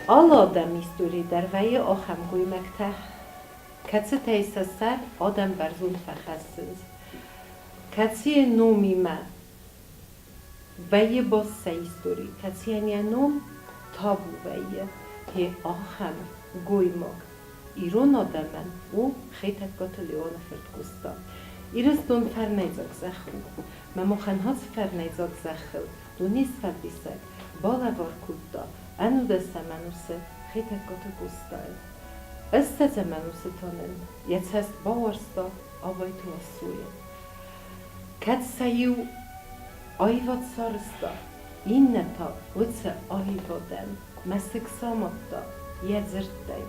Алы адӕмы историйы дӕр вӕййы ахӕм гоймӕгтӕ, кӕцытӕй сӕ сӕр адӕм бӕрзонд фӕхӕссынц, кӕцыйы номимӕ вӕййы баст сӕ истори, кӕцыйӕн йӕ ном табу вӕййы, гъе ахӕм гоймаг ирон адӕмӕн у Хетӕгкаты Леоны фырт Къоста. Ирыстон фӕрнӕйдзаг зӕхх у. Мӕ махӕн ацы фӕрнӕйдзаг зӕххыл Дунесфӕлдисӕг балӕвар кодта ӕнудӕсӕм ӕнусы Хетӕгкаты Къостайы. Ссӕдзӕм ӕнусы та нын йӕ цӕст бауарзта Абайты Вассойы. Кӕд сӕ иу аивад сарӕзта, иннӕ та уыцы аивадӕн мӕсыг самадта йӕ дзырдтӕй,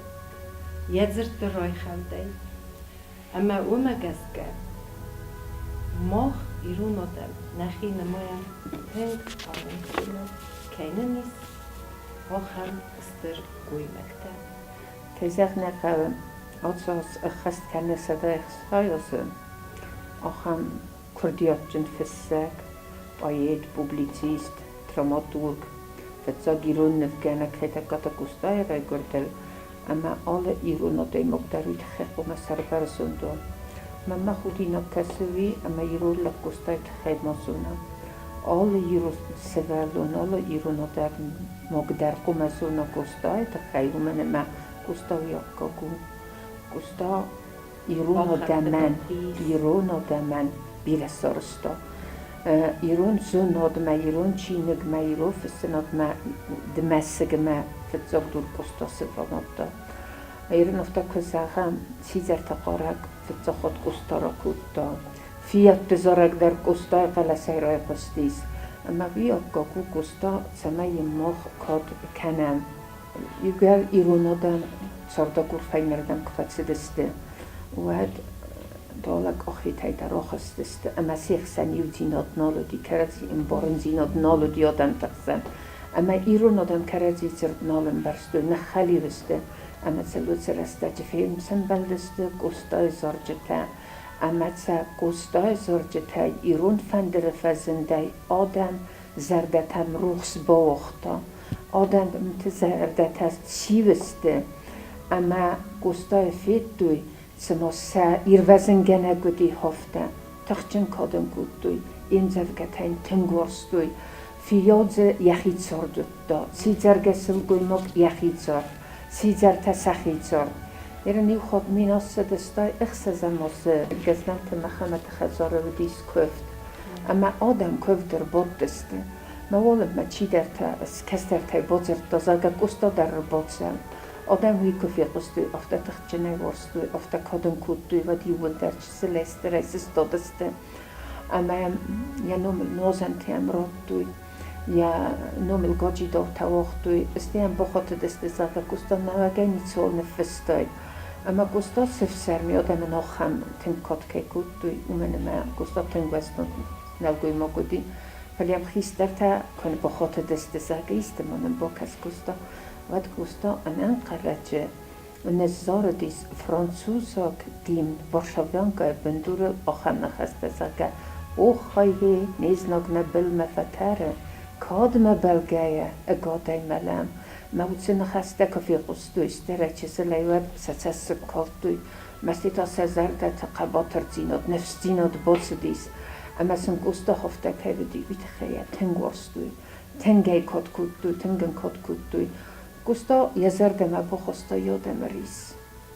йӕ дзырдты райхӕлдӕй. Ӕмӕ уымӕ гӕсгӕ мах, ирон адӕм, нӕхи нымайӕм тынг амондджыныл, кӕй нын ис ахӕм стыр гоймӕгтӕ. Кӕй зӕгъын ӕй хъӕуы, ацы аз ӕххӕст кӕны 160 азы ахӕм курдиатджын фыссӕг, поэт, публицист, драматург, фыццаг ирон нывгӕнӕг Хетӕгкаты Къостайы райгуырдыл ӕмӕ алы ирон адӕймаг дӕр уый тыххӕй хъуамӕ сӕрбӕрзонд уа. Мӕнмӕ худинаг кӕсы уый, ӕмӕ ирон лӕг Къостайы тыххӕй ма зона. Алы ирон сывӕллон, алы ирон адӕймаг дӕр хъуамӕ зона Къостайы тыххӕй, уымӕн ӕмӕ Къоста уый аккаг у. Къоста ирон адӕмӕн, ирон адӕмӕн бирӕ сарӕзта. Ирон зонадмӕ, ирон чиныгмӕ, ирон фыссынадмӕ дымӕсыгмӕ фыццаг дур Къоста сывӕллӕттӕ. Ирон афтӕ куы зӕгъӕм, сидзӕрты хъарӕг фыццаг хатт Къоста ракодта. Фиййӕутты зарӕг дӕр Къостайы хъӕлӕсӕй райхъуыстис. Ӕмӕ уый аккаг у Къоста, цӕмӕй йын мах кад кӕнӕм. Иугӕр ирон адӕм цардагур фӕйнӕрдӕм куы фӕцыдысты, уӕд далӕ къохитӕй дӕр ахызтысты ӕмӕ се хсӕн иудзинад нал уыди, кӕрӕдзи ӕмбарындзинад нал уыди адӕмты хсӕн. Ӕмӕ ирон адӕм кӕрӕдзи дзырд нал ӕмбӕрстой, ныххӕлиу сты ӕмӕ сыл уыцы рӕстӕджы сӕмбӕлдысты Къостайы зарджытӕ. Ӕмӕ сӕ Къостайы зарджытӕй ирон фӕндыры фӕзындӕй адӕм зӕрдӕтӕм рухс бауагъта. Адӕмты зӕрдӕтӕ сиу сты ӕмӕ Къостайы федтой, цыма сӕ ирвӕзынгӕнӕг уыди, афтӕ. Тыхджын кад ын кодтой, йе мдзӕвгӕтӕ йын тынг уарзтой. Фиййау дзы йӕхи цард уыдта, сидзӕргӕ сылгоймаг йӕхи цард, сидзӕртӕ сӕхи цард. Ерын иу хатт 1706 азы Гӕздӕнты Мӕхӕмӕты хӕдзары уыдис куывд, ӕмӕ адӕм куывды ӕрбадтысты. Мӕ уалынмӕ чидӕртӕ кӕстӕртӕй бадзырдта, зӕгъгӕ, Къоста дӕр ӕрбацӕуы. Адӕм уый куы фехъуыстой, афтӕ тыхджынӕй уарзтой, афтӕ кад ын кодтой, уӕд иууылдӕр чысылӕй стырӕй сыстадысты ӕмӕ йӕ номыл нуазӕнтӕ йӕм радтой, йӕ номыл гаджидаутӕ уагътой, стӕй йӕм бахатыдысты, зӕгъгӕ, Къоста нӕуӕгӕй ницыуал ныффыстай. Ӕмӕ Къоста сыфсӕрми адӕмӕн ахӕм тынг кад кӕй кодтой, уымӕн ӕмӕ Къоста тынг уӕздан нӕлгоймаг уыди. Фӕлӕ йӕм хистӕртӕ куы бахатыдысты, зӕгъгӕ, исты ма нын бакӕс, Къоста, уӕд Къоста ӕнӕнхъӕлӕджы ныззарыдис французаг гимн Варшавянкӕйы бындурыл ахӕм ныхӕстӕ, зӕгъгӕ, Оххай-гъе, не знаг нӕ былмӕ фӕтӕры, кадмӕ бӕлгӕйӕ ӕгадӕй мӕлӕм. Мӕ уыцы ныхӕстӕ куы фехъуыстой, стӕрӕй чысылӕй, уӕд сӕ цӕссыг калдтой, мӕсты та сӕ зӕрдӕты хъӕбатырдзинад, ныфсдзинад бацыдис. Ӕмӕ сын Къоста афтӕ кӕй уыди, уый тыххӕй йӕ тынг уарзтой. Тынг ӕй кад кодтой, тынг ын кад кодтой. Къоста йӕ зӕрдӕмӕ бахаста йӕ адӕмы рис.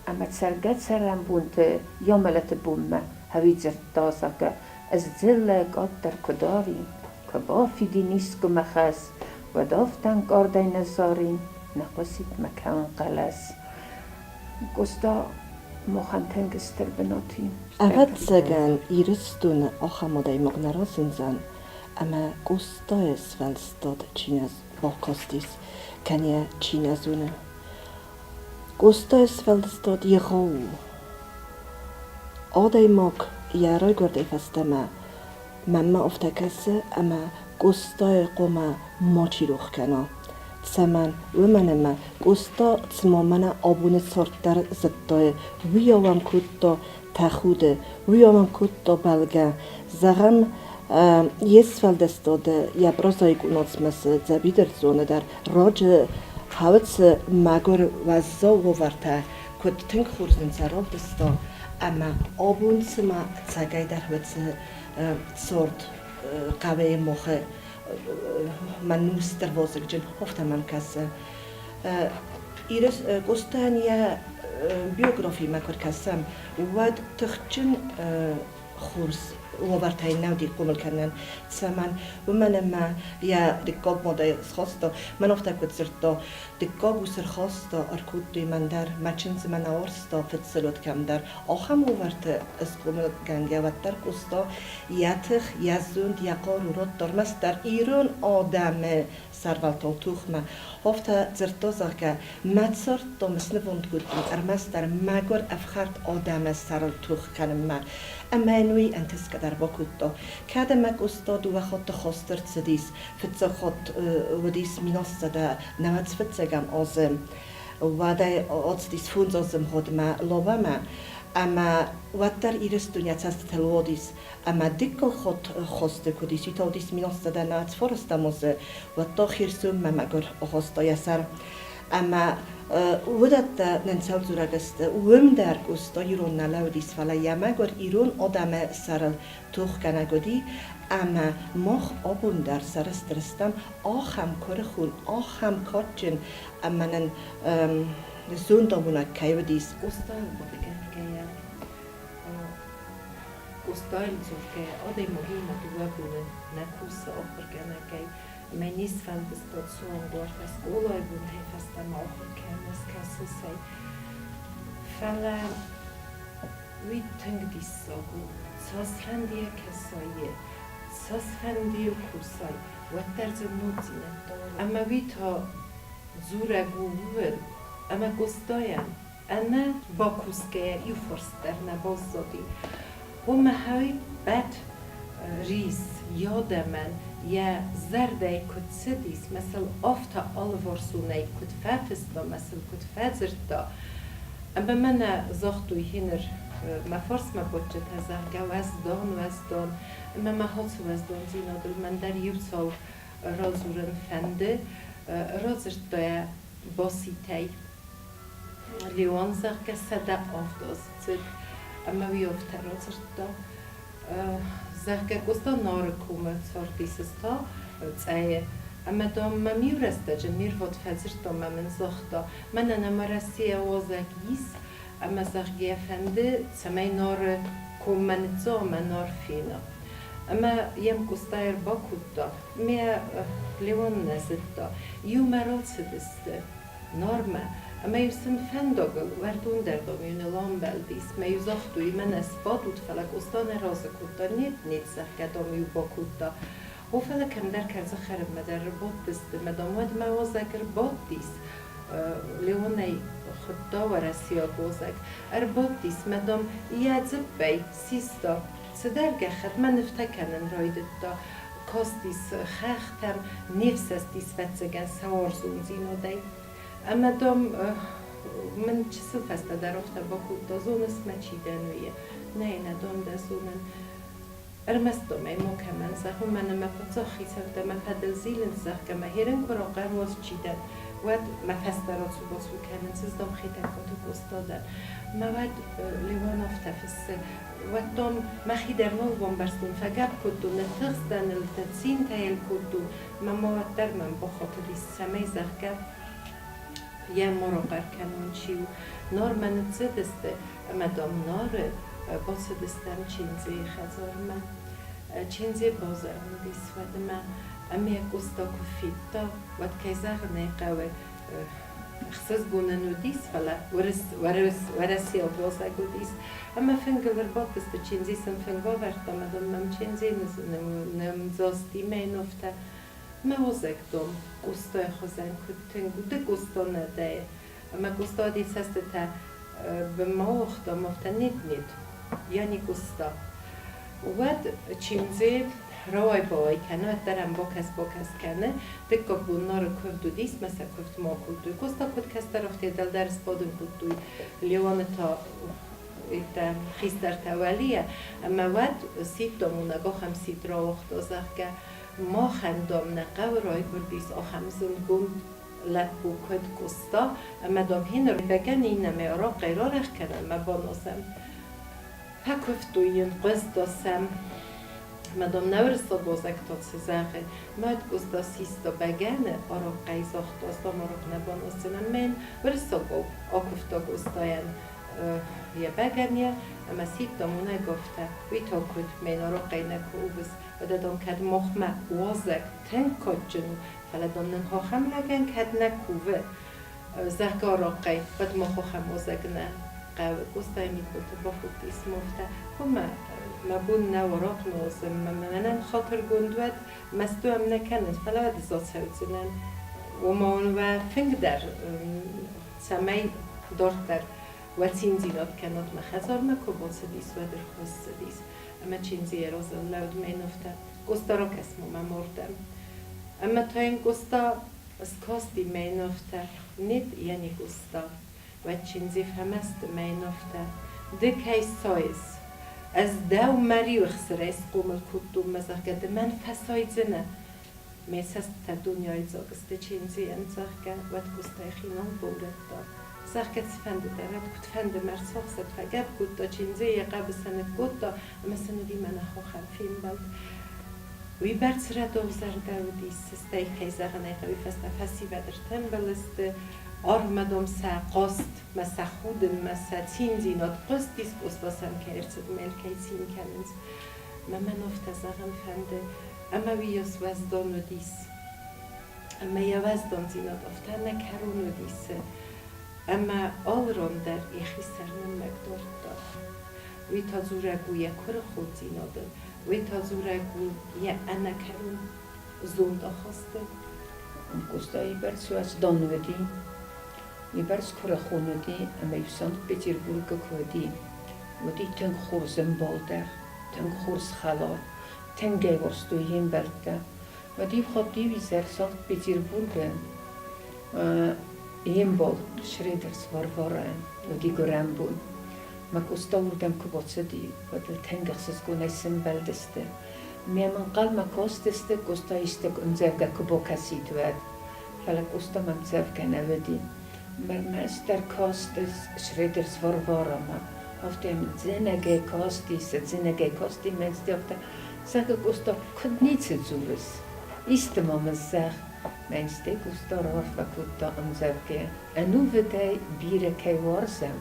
Ӕмӕ цӕргӕ-цӕрӕнбонты йӕ мӕлӕты бонмӕ ӕви дзырдта, зӕгъгӕ, ӕз дзыллӕ къаддӕр куы дарин, куы бафидин искуы мӕ хӕс, уӕд афтӕ ӕнкъардӕй нӕ зарин, нӕ хъуысид мӕ кӕуынхъӕлӕс. Къоста махӕн тынг стыр бынат и. Ӕвӕццӕгӕн, Ирыстоны ахӕм адӕймаг нӕ разындзӕн, ӕмӕ Къостайы сфӕлдыстад чи нӕ бакастис, кӕнӕ чи нӕ зоны. Къостайы сфӕлдыстад егъау у. Адӕймаг йӕ райгуырдӕй фӕстӕмӕ мӕнмӕ афтӕ кӕсы, ӕмӕ Къостайы хъуамӕ мачи рох кӕна. Цӕмӕн? Уымӕн ӕмӕ Къоста цыма мӕнӕ абоны цард дӕр зыдтай, уыйау ӕм кодта тӕхуды, уыйау ӕм кодта бӕлгӕ. Зӕгъӕм, йе сфӕлдыстады йӕ прозаикон уацмысы Дзӕбидырдзоны дӕр раджы Хауы мӕгуыр уӕззау уавӕртӕ куыд тынг хорз нын сӕ равдыста, ӕмӕ абон цыма ӕцӕгӕйдӕр уыцы цард хъӕуы махы мӕн у стыр вазыгджын, афтӕ мӕм кӕсы. Къостайӕн йӕ биографимӕ куы ркӕсӕм, уӕд тыхджын хорз уавӕртӕй нӕ уыди хъомыл кӕнӕн. Цӕмӕн? Уымӕн ӕмӕ йӕ дыккаг мадӕй схаста, мӕн афтӕ куыд дзырдта, дыккаг ус ӕрхаста, ӕркодтой мӕн дӕр, мӕ чындзы мӕ нӕ уарзта, фыдсыл уыд кӕмдӕр. Ахӕм уавӕрты схъомылгӕнгӕ уӕддӕр Къоста йӕ тых, йӕ зонд, йӕ хъару радта ӕрмӕстдӕр ирон адӕмы сӕрвӕлтау тохмӕ. Афтӕ дзырдта, зӕгъгӕ, мӕ цард, дам, снывонд кодтон ӕрмӕстдӕр мӕгуыр ӕфхӕрд адӕмы сӕрыл тох кӕнынмӕ. Ӕмӕ йын уый ӕнтысгӕ дӕр бакодта. Кӕд ӕмӕ Къоста дыууӕ хатты хаст ӕрцыдис, фыццаг хатт уыдис 1995 азы, уӕдӕй ацыдис фондз азы мгъуыдмӕ Лобамӕ, ӕмӕ уӕддӕр Ирыстон йӕ цӕстытыл уадис. Ӕмӕ дыккаг хатт хосты куыд ис, уый та уыдис 1994 азы, уӕд та Херсонмӕ мӕгуыр ахаста йӕ сӕр. Ӕмӕ уыдӕттӕ нын цӕудзурӕг сты. Уым дӕр Къоста ирон нӕ лӕууыдис, фӕлӕ йӕ мӕгуыр ирон адӕмы сӕрыл тохгӕнӕг уыди, ӕмӕ мах абон дӕр сӕрыстыр стӕм ахӕм куырыхон, ахӕм кадджын ӕмӕ нын зондамонӕг кӕй уыдис. Къостайыл хъуыдыгӕнгӕйӕ, Къостайыл дзургӕйӕ, адӕймаг иумӕ дыууӕ боны нӕ кусы ахуыргӕнӕгӕй, ӕмӕ не сфӕлдыстад суанг скъолайы бонтӕй фӕстӕмӕ ахуыр кӕнынц, кӕсынц ӕй. Фӕлӕ уый тынг диссаг у, цасфӕнды йӕ кӕсай, цасфӕнды йыл кусай, уӕддӕр дзы ногдзинӕдтӕ. Ӕмӕ уый та дзурӕг у ууыл, ӕмӕ Къостайӕн ӕнӕ бакусгӕйӕ иу фарст дӕр нӕ баззади. Уымӕ ӕппӕт рис йӕ адӕмӕн йӕ зӕрдӕйы куыд цыдис, мӕ сыл афтӕ алыварсонӕй куыд фӕфыста, мӕ сыл куыд фӕдзырдта. Ӕмӕ мӕнӕ загътой гьеныр мӕ фарсмӕ бадджытӕ, зӕгъгӕ, уӕздан, уӕздан. Ӕмӕ мӕ ацы уӕздандзинадыл мӕн дӕр иу цау радзурын фӕнды. Радзырдта йӕ Баситӕй. Леон, зӕгъгӕ, 107 аздзыд, ӕмӕ уый афтӕ радзырдта, зӕгъгӕ, Къоста Нары комы цардис та Цъӕйы. Ӕмӕ, дам, мӕм иу рӕстӕджы ме рвад фӕдзырдта ӕмӕ мын загъта, мӕнӕн ӕмӕ Российӕ уазӕг ис, ӕмӕ, зӕгъгӕ, фӕнды, цӕмӕй Нары коммӕ ныццӕуа ӕмӕ Нар фена. Ӕмӕ йӕм Къоста ӕрбакодта, ме Леон нӕ зыдта. Иумӕ рацыдысты. Нормӕ, ӕмӕ-иу сын фӕндагыл уӕрдон дӕр дам-иу ныл амбӕлдис, мӕ-иу загътой, мӕнӕ сбадут, фӕлӕ Къоста нӕ разы кодта, нет-нет, зӕгъгӕ, дам-иу бакодта. О, фӕлӕ кӕмдӕр кӕрдзых хӕрынмӕ дӕр ӕрбадтысты, мӕ, дам, уӕдмӕ уазӕг ӕрбадтис, Леонӕй хуыдта уӕрӕсейаг уазӕг, ӕрбадтис, мӕ, дам, йӕ дзыппӕй систа цыдӕр гӕххӕтт, мӕ нывтӕ кӕнын райдыдта, кастис хӕхтӕм, не фсӕстис ӕвӕццӕгӕн сӕ уарзондзинадӕй. Ӕмӕ, дам, мын чысыл фӕстӕдӕр афтӕ бакодта, зоныс мӕ, чи дӕн, уый. Нӕй, нӕ, дам, дӕ зонын. Ӕрмӕст, дам ӕй макӕмӕн зӕгъ, уымӕн ӕмӕ паддзах хицӕуттӕ мӕ фӕдыл зилынц, зӕгъгӕ, мӕ херын куы рахъӕр уоз, чи дӕн, уӕд мӕ фӕстӕ рацу-бацу кӕнынц, ӕз, дам, Хетӕгкаты Къоста дӕн. Мӕ уӕд Леуан афтӕ фыссы, Уӕд, дам, мӕхи дӕр нал бамбӕрстон, фӕгӕпп кодтон, ныттыхстӕн ыл, цинтӕ йыл кодтон, мӕ ма уӕддӕр мӕм бахатыдис, цӕмӕй, зӕгъгӕ, йӕ ма рахъӕр кӕнон, чи у. Нармӕ ныццыдысты ӕмӕ, дам, Нары бацыдыстӕм Чендзейы хӕдзармӕ. Чендзе базӕронд ис уӕдмӕ, ӕмӕ йӕ Къоста куы федта, уӕд, кӕй зӕгъын ӕй хъӕуы, ӕхсызгонӕн уыдис, фӕлӕ уӕрӕсейаг уазӕг уыдис. Ӕмӕ фынгыл ӕрбадтысты, Чендзе сын фынг авӕрдта, ӕмӕ дам мӕм Чендзе нымдзаст и мӕ йын афтӕ: Мӕ уазӕг, дам, Къостайы хуызӕн куыд тынг у, ды Къоста нӕ дӕ. Ӕмӕ Къоста йӕ цӕстытӕ бынмӕ ауагъта ӕмӕ афтӕ: Нет-нет, я не Къоста. Уӕд Чендзе рауай-бауай кӕны, уӕддӕр ӕм бакӕс-бакӕс кӕны. Дыккаг бон Нары куывд уыдис, мӕ сӕ куывдмӕ акодтой. Къоста куыд кӕстӕр, афтӕ дӕлдӕр сбадын кодтой. Леуаны та хистӕртӕ уӕлийӕ. Ӕмӕ уӕд сидтамонӕг ахӕм сидт рауагъта, зӕгъгӕ, махӕн, дам, нӕ хъӕуы райгуырдис ахӕм зындгонд. Лӕппу куыд Къоста, ӕмӕ дам хиныр бӕгӕны иннӕмӕй арахъхъӕй рарӕх кӕнӕм мӕ баназӕм. Фӕкуывтой йын Къоста сӕм. Ӕмӕ дам нӕ уырыссаг уазӕг та цы зӕгъы? Мад Къоста систа бӕгӕны, арахъхъӕй загъта, ӕз дам арахъхъ нӕ баназдзынӕн, ӕмӕ йын уырыссагау акуывта Къостайӕн йӕ бӕгӕныйӕ, ӕмӕ сидт амонӕг афтӕ, уый та куыд, мӕ йын арахъхъӕй нӕ кувыс, уӕдӕ дам кӕд махмӕ уазӕг тынг кадджын у, фӕлӕ дам нын ахӕм лӕгӕн кӕд нӕ кувы, зӕгъгӕ, арахъхъӕй, уӕд мах ахӕм уазӕг нӕ хъӕуы. Къостайы мидбылты бахудтис афтӕ, Уымӕ мӕ бон нӕу арахъ нуазын, мӕнӕн хатыргонд уӕд, мӕсты уӕм нӕ кӕнын, фӕлӕ уӕд ӕз ацӕудзынӕн. Ома уын уӕ фынг дӕр цӕмӕй дарддӕр уӕ циндзинад кӕнат, мӕ хӕдзармӕ куы бацыдис, уӕд ӕрхуыссыдис. Ӕмӕ чындзи йӕ разы лӕуд мӕйнӕфтӕ. Къоста, ракӕс-ма мӕм ардӕм. Ӕмӕ та йын Къоста скасти мӕйнӕфтӕ. Нет, я не Къоста. Уӕд чындзи фӕмӕсты мӕйнӕфтӕ. Ды кӕй сайыс? Ӕз дӕу мӕ риуы хсырӕй схъомыл кодтон мӕ, зӕгъгӕ, ды мӕн фӕсайдзынӕ. Ме цӕстытӕ дунейы дзаг сты чындзийӕн, зӕгъгӕ, уӕд Къостайы хи нал баурӕдта. Зӕгъгӕ, цыфӕнды дӕр ӕд куыдфӕнды мӕ рцахсӕд, фӕгӕпп кодта чындзи, йӕ хъӕбысы ныккодта, ӕмӕ сын уыди мӕнӕ хохӕн фембӕлд. Уый бӕрц рӕдау-зӕрдӕ уыдис, стӕй, кӕй зӕгъын ӕй хъӕуы, фӕстӕ фӕсивӕд ӕртымбыл сты, арвмӕ, дам, сӕ хъазт мӕ сӕ худынмӕ, сӕ циндзинад хъуыстис, Къоста сӕм кӕй ӕрцыд мӕ йыл кӕй цин кӕнынц. Мӕ мӕн афтӕ зӕгъын фӕнды, ӕмӕ уыйас уӕздан уыдис. Ӕмӕ йӕ уӕздандзинад афтӕ ӕнӕкӕрон уыдис, ӕмӕ алы ран дӕр йӕхи сӕрныллӕг дардта. Уый та дзурӕг у йӕ куырыхондзинадыл, уый та дзурӕг у йӕ ӕнӕкӕрон зондахастыл. Къостайы бӕрц уӕздан уыди, уый бӕрц куырыхон уыди, ӕмӕ-иу Санкт-Петербургы куы уыди, уыди тынг хорз ӕмбал дӕр, тынг хорз хӕлар, тынг ӕй уарзтой йе мбӕлттӕ. Уӕд иу хатт иу изӕр Санкт-Петербургы йе мбал Шредерс Варварайӕн уыди гуырӕн бон. Мӕ Къоста уырдӕм куы бацыди, уӕд ыл тынг ӕхсызгонӕй сӕмбӕлдысты. Ме ӕнхъӕлмӕ кастысты, Къоста исты ӕмдзӕвгӕ куы бакӕсид, уӕд. Фӕлӕ Къостамӕ ӕмдзӕвгӕ нӕ уыди. Мӕрмӕстдӕр кастис Шредерс Варварамӕ. Афтӕ йӕм дзӕнӕгӕй кастис, ӕдзынӕгӕй касти мӕнсти, афтӕ, зӕгъы, Къоста, куыд ницы дзурыс? Исты ма мын зӕгъ. Мӕнстӕй Къоста раарфӕ кодта ӕмдзӕвгӕ. Ӕнувыдӕй бирӕ кӕй уарзӕм,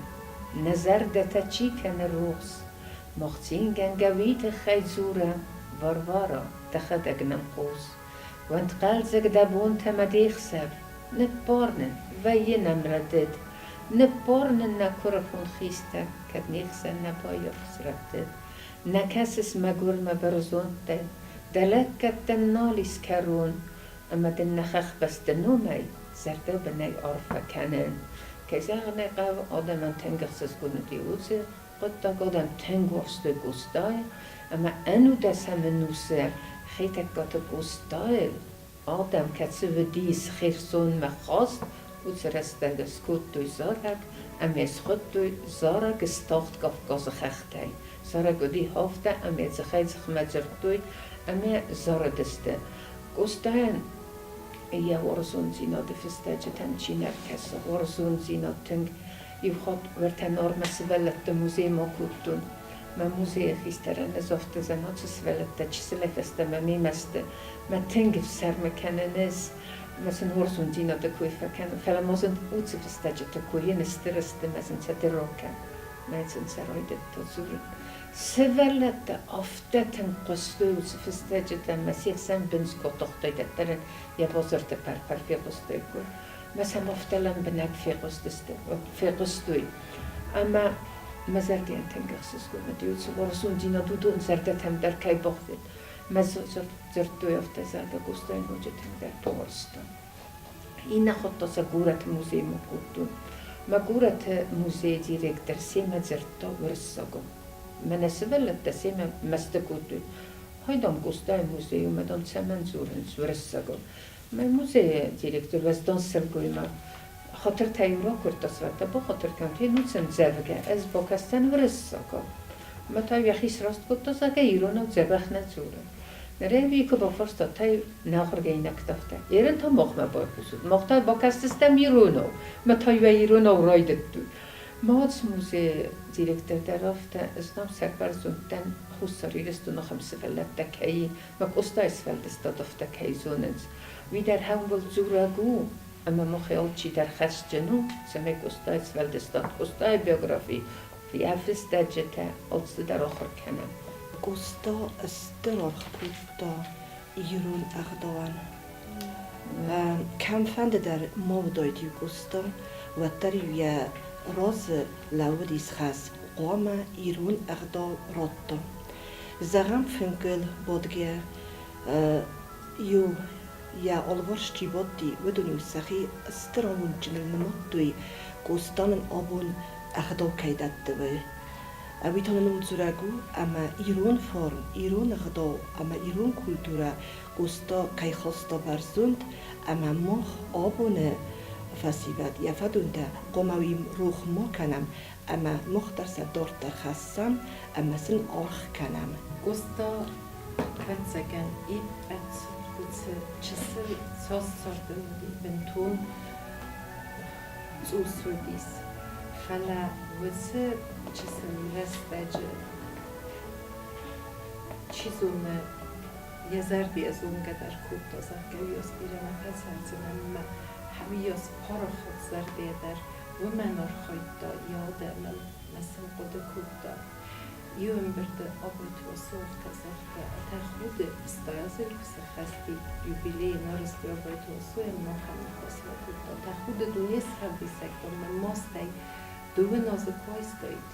нӕ зӕрдӕтӕ чи кӕны рухс, мах цингӕнгӕ уый тыххӕй дзурӕм, Варвара, дӕхӕдӕг нӕм хъус. Уӕнт хъӕлдзӕг дӕ бонтӕ мӕ де хсӕв, Ныббар нын, вӕййы нӕм рӕдыд. Ныббар нын нӕ куырыхон хистӕр, Кӕд не хсӕн нӕ баййафыс рӕвдыд. Нӕ кӕсыс мӕгуырмӕ бӕрзонддӕр, Дӕ лӕггӕдтӕн нал ис кӕрон, Ӕмӕ дын нӕ хӕхбӕсты номӕй Зӕрдӕбынӕй арфӕ кӕнын. Кӕй зӕгъын ӕй хъӕуы, адӕмӕн тынг ӕхсызгон уыди уыцы хъуыддаг, адӕм тынг уарзтой Къостайы, ӕмӕ ӕнудӕсӕм ӕнусы Хетӕгкаты Къостайыл адӕм, кӕцы уыдис Херсонмӕ хаст, уыцы рӕстӕг скодтой зарӕг ӕмӕ схуыдтой зарӕг Стагъд Кавказы хӕхтӕй. Зарӕг уыди афтӕ, ӕмӕ дзыхӕй-дзыхмӕ дзырдтой ӕмӕ зарыдысты. Къостайӕн йӕ уарзондзинады фыстӕджытӕм чи нӕ ркӕсы, уарзондзинад тынг. Иу хатт уӕртӕ Нармӕ сывӕллӕтты музеймӕ акодтон. Мӕ музейы хистӕрӕн ӕз афтӕ зӕгъын, ацы сывӕллӕттӕ чысылӕй фӕстӕмӕ мемӕ сты. Мӕ тынг ӕфсӕрмы кӕнын ӕз, мӕ сын уарзондзинады кой фӕкӕнын, фӕлӕ ма сын уыцы фыстӕджыты кой стыр сты, мӕ сын сӕ ды ракӕн. Мӕ сын сӕ райдыдта дзурын. Сывӕллӕттӕ афтӕ тынг хъуыстой уыцы фыстӕджытӕ, мӕ се хсӕн бындз къотохтӕй дӕттӕрӕн йӕ базырты пӕр-пӕр фехъуыстаиккой. Мӕ сӕм афтӕ лӕмбынӕг фехъуыстой. Ӕмӕ мӕ зӕрдӕйӕн тынг ӕхсызгон уыди, уыцы уарзондзинад уыдон зӕрдӕтӕм дӕр кӕй бахъуыд. Мӕ дзырдтой афтӕ, зӕгъгӕ, Къостайы ноджы тынгдӕр бауарзтон. Иннӕ хатт та сӕ горӕты музеймӕ кодтон. Мӕ горӕты музейы директор семӕ дзырдта уырыссагау. Мӕнӕ сывӕллӕттӕ семӕ мӕсты кодтой. Хай, дам, Къостайы музей у, мӕ, дам, цӕмӕн дзурынц уырыссагау? Мӕ музейы директор уӕздан сылгоймаг. Хатыртӕ-иу ракуырдта, свӕдтӕ бахатыр кӕнут, ну сын дзӕвгӕ, ӕз бакастӕн уырыссагау. Мӕ та йӕхи сраст кодта, зӕгъгӕ, иронау дзӕбӕх нӕ дзуры. Ныр ӕви куы бафарста, тай нӕ ахуыргӕнинӕгтӕ афтӕ. Ерын та махмӕ байхъусут. Мах та бакӕсдзыстӕм иронау. Мӕ та иуӕй иронау райдыдтой. Мацмузейы директор дӕр афтӕ, ӕз нӕм сӕрбӕрзонд дӕн, Хуссар Ирыстоны ахӕм сывӕллӕттӕ кӕй, мӕ Къостайы сфӕлдыстад афтӕ кӕй зонынц. Уый дӕр хӕуыл дзурӕг у, ӕмӕ махӕй алчидӕр хӕсджын у, цӕмӕй Къостайы сфӕлдыстад, Къостайы биографи, йӕ фыстӕджытӕ алцыдӕр ахуыр кӕнӕм. Къоста стыр аргъ кодта ирон ӕгъдауӕн. Кӕмфӕнды дӕр ма уыдаид-иу Къоста, уӕддӕр-иу йӕ разы лӕууыдис хӕс, хъуамӕ ирон ӕгъдау радта. Зӕгъӕм, фынгыл бадгӕ иу йӕ алыварс чи бадти, уыдон-иу сӕхи стыр амондджыныл нымадтой, Къоста нын абон ӕгъдау кӕй дӕтты, уый. Уый та нын у дзурӕг у, ӕмӕ ирон фарн, ирон ӕгъдау ӕмӕ ирон культурӕ Къоста кӕй хаста бӕрзонд, ӕмӕ мах абоны фӕсивӕд йӕ фӕдонтӕ хъуамӕ уый рох ма кӕнӕм ӕмӕ мах дӕр сӕ дарддӕр хӕссӕм ӕмӕ сын аргъ кӕнӕм. Къоста, ӕвӕццӕгӕн, ӕппӕт уыцы чысыл цас царды уыди, бынтон цъус уыдис, фӕлӕ уыцы чысыл рӕстӕджы, чи зоны, йӕ зӕрдийӕ зонгӕ дӕр кодта, зӕгъгӕ, уыйас бирӕ нӕ фӕцӕрдзынӕн ӕмӕ уыйас парахат зӕрдийӕ дӕр уымӕн архайдта йӕ адӕмыл ӕмӕ сын хъуыды кодта. Иу ӕмбырды Абайты Васо афтӕ загъта: Тӕхуды, 80 азы куы сӕххӕст и юбилейы Нарысби Абайты Васойӕн махӕн ныхас ракодта. Тӕхуды дуне сфӕлдисӕг донмӕ мастӕй дыууын азы куы айстаид,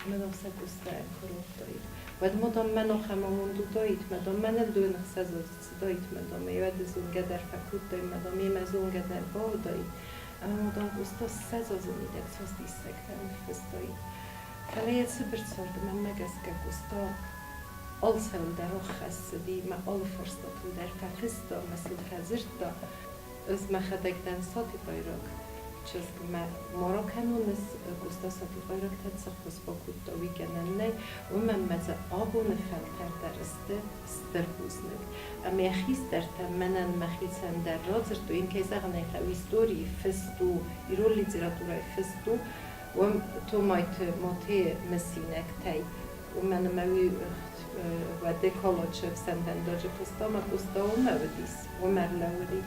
ӕмӕ дам сӕ Къостайӕн куы радтаид, уӕд ма дам мӕн ахӕм амонд уыдаид, мӕ дам мӕныл дыууын ӕхсӕз азы цыдаид, мӕ дам ӕй уӕд зонгӕ дӕр фӕкодтай, мӕ дам йемӕ зонгӕ дӕр бауыдаид. Ӕмӕ ма дам Къоста 20 азы мидӕг цас диссӕгтӕ ныффыстаид. Фӕлӕ йӕ цыбыр царды мӕнмӕ гӕсгӕ Къоста алцӕуыл дӕр ӕххӕссыди, мӕ алы фарстатыл дӕр фӕфыста, мӕ сыл фӕдзырдта. Ӕз мӕхӕдӕг дӕн сатихъайраг чызг, мӕ ма ракӕнон ӕз Къоста сатихъайрӕгтӕ цы ххуыс бакодта, уый гӕнӕн нӕй, уымӕн мӕ дзы абоны фӕлтӕр дӕр сты стыр бузныг. Ӕмӕ йӕ хистӕртӕ мӕнӕн мӕхицӕн дӕр радзырдтой, йын кӕй зӕгъын ӕй хъӕуы, историйы фыст у, ирон литературӕйы фыст у, Уым Томайты Мотейы мысинӕгтӕй, уымӕн ӕмӕ уый уӕды Колочы ӕфсӕнвӕндаджы куыста ӕмӕ куыста уымӕ уыдис, уым ӕрлӕууыди.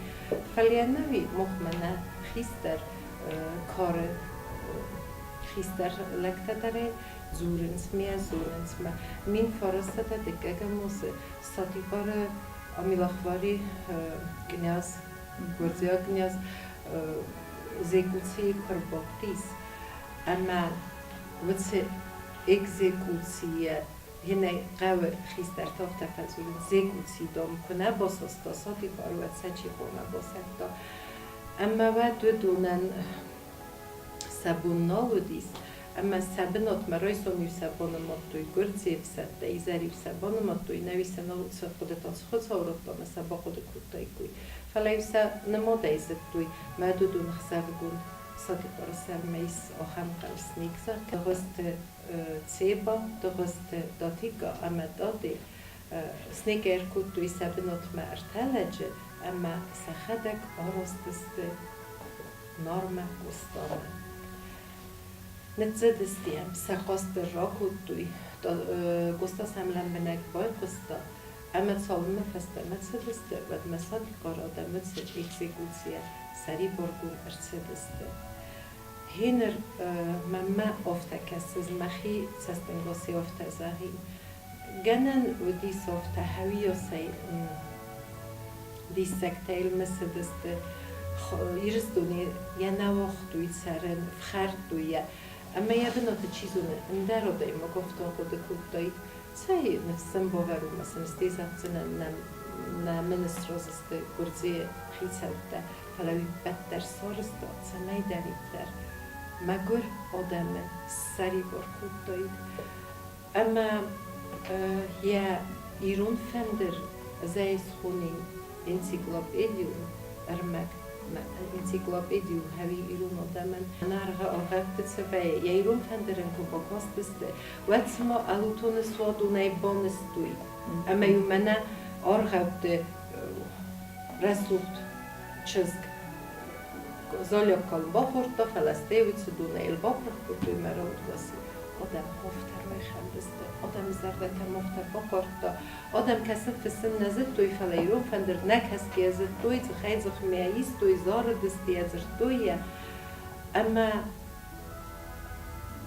Фӕлӕ ӕнӕуи махмӕ нӕ хистӕр кары хистӕр лӕгтӕ дӕр ӕй дзурынц ме, зонынц мӕ. 1900 дыккӕгӕм азы Сатихъары Амилахвари къняз, гуырдзиаг къняз Зекуцийы куы рбадтис ӕмӕ уыцы экзекуцийы гъенӕй хъӕуы хистӕртӕ афтӕ фӕдзурынц, зекуци, дам, куы нӕ басаста Сатихъар, уӕд сӕ чи хъуамӕ басӕтта. Ӕмӕ уӕд уыдонӕн сӕ бон нал уыдис, ӕмӕ сӕ бынатмӕ райсом-иу сӕ банымадтой гуырдзыйы ӕфсӕдтӕ, изӕр-иу сӕ банымадтой, нӕуи сӕ нал сӕ хъуыдытӕ цы Хуыцау радта ӕмӕ сӕ бахъуыды кодтаиккой. Фӕлӕ-иу сӕ нымадӕй зыдтой, мӕ уыдон ӕхсӕвыгон Сатихъары сӕрмӕ ис ахӕм хъӕу Снегсар, Дыгъуызты Цеба, Дыгъуызты Датикъа ӕмӕ Даде. Снег ӕркодтой сӕ бынатмӕ ӕртӕ лӕджы ӕмӕ сӕхӕдӕг араст сты Нармӕ, Къостамӕ. Ныццыдысты йӕм, сӕ хъаст дӕр ракодтой. Къоста сӕм лӕмбынӕг байхъуыста ӕмӕ цалынмӕ фӕстӕмӕ цыдысты, уӕдмӕ Сатихъар адӕмы экзекуцийӕ сӕрибаргонд ӕрцыдысты. Гъеныр мӕнмӕ афтӕ кӕсы, мӕхи цӕстӕнгасӕй афтӕ зӕгъин. Гӕнӕн уыдис афтӕ хӕуиасӕй диссӕгтӕ йыл мысыдысты. Ирыстоны йӕ нӕ уагътой цӕрын, фхӕрдтой йӕ. Ӕмӕ йӕ бынаты чи зоны, ӕндӕр адӕймаг афтӕ ахъуыды кодтаид, цӕй ныфс сын бавӕрон ӕмӕ сын стӕй зӕгъдзынӕн, нӕ мын сразы сты гуырдзыйы хицӕуттӕ, фӕлӕ уый ппӕт дӕр сарӕзта, цӕмӕйдӕриддӕр мӕгуыр адӕмы ссӕрибар кодтаид. Ӕмӕ йӕ ирон фӕндыр ӕз ӕй схонин энциклопедион ӕрмӕг, энциклопедион хӕуи ирон адӕмӕн. Наргъы аргъӕутты цӕвӕй йӕ ирон фӕндырӕн куы бакастысты, уӕд цыма ӕлутоны суадонӕй банызтой. Ӕмӕ-иу мӕнӕ Аргъӕутты рӕсугъд чызг залиаг калм бахордта, фӕлӕ стӕй уыцы донӕй йыл бапырх кодтой мӕ раудгасы. Адӕм афтӕмӕй хӕлдысты, адӕмы зӕрдӕтӕм афтӕ бахъардта. Адӕм кӕсын фыссын нӕ зыдтой, фӕлӕ ирон фӕндыр нӕ кӕсгӕйӕ зыдтой, дзыхӕй-дзыхмӕ истой, зарыдысты йӕ, дзырдтой йӕ. Ӕмӕ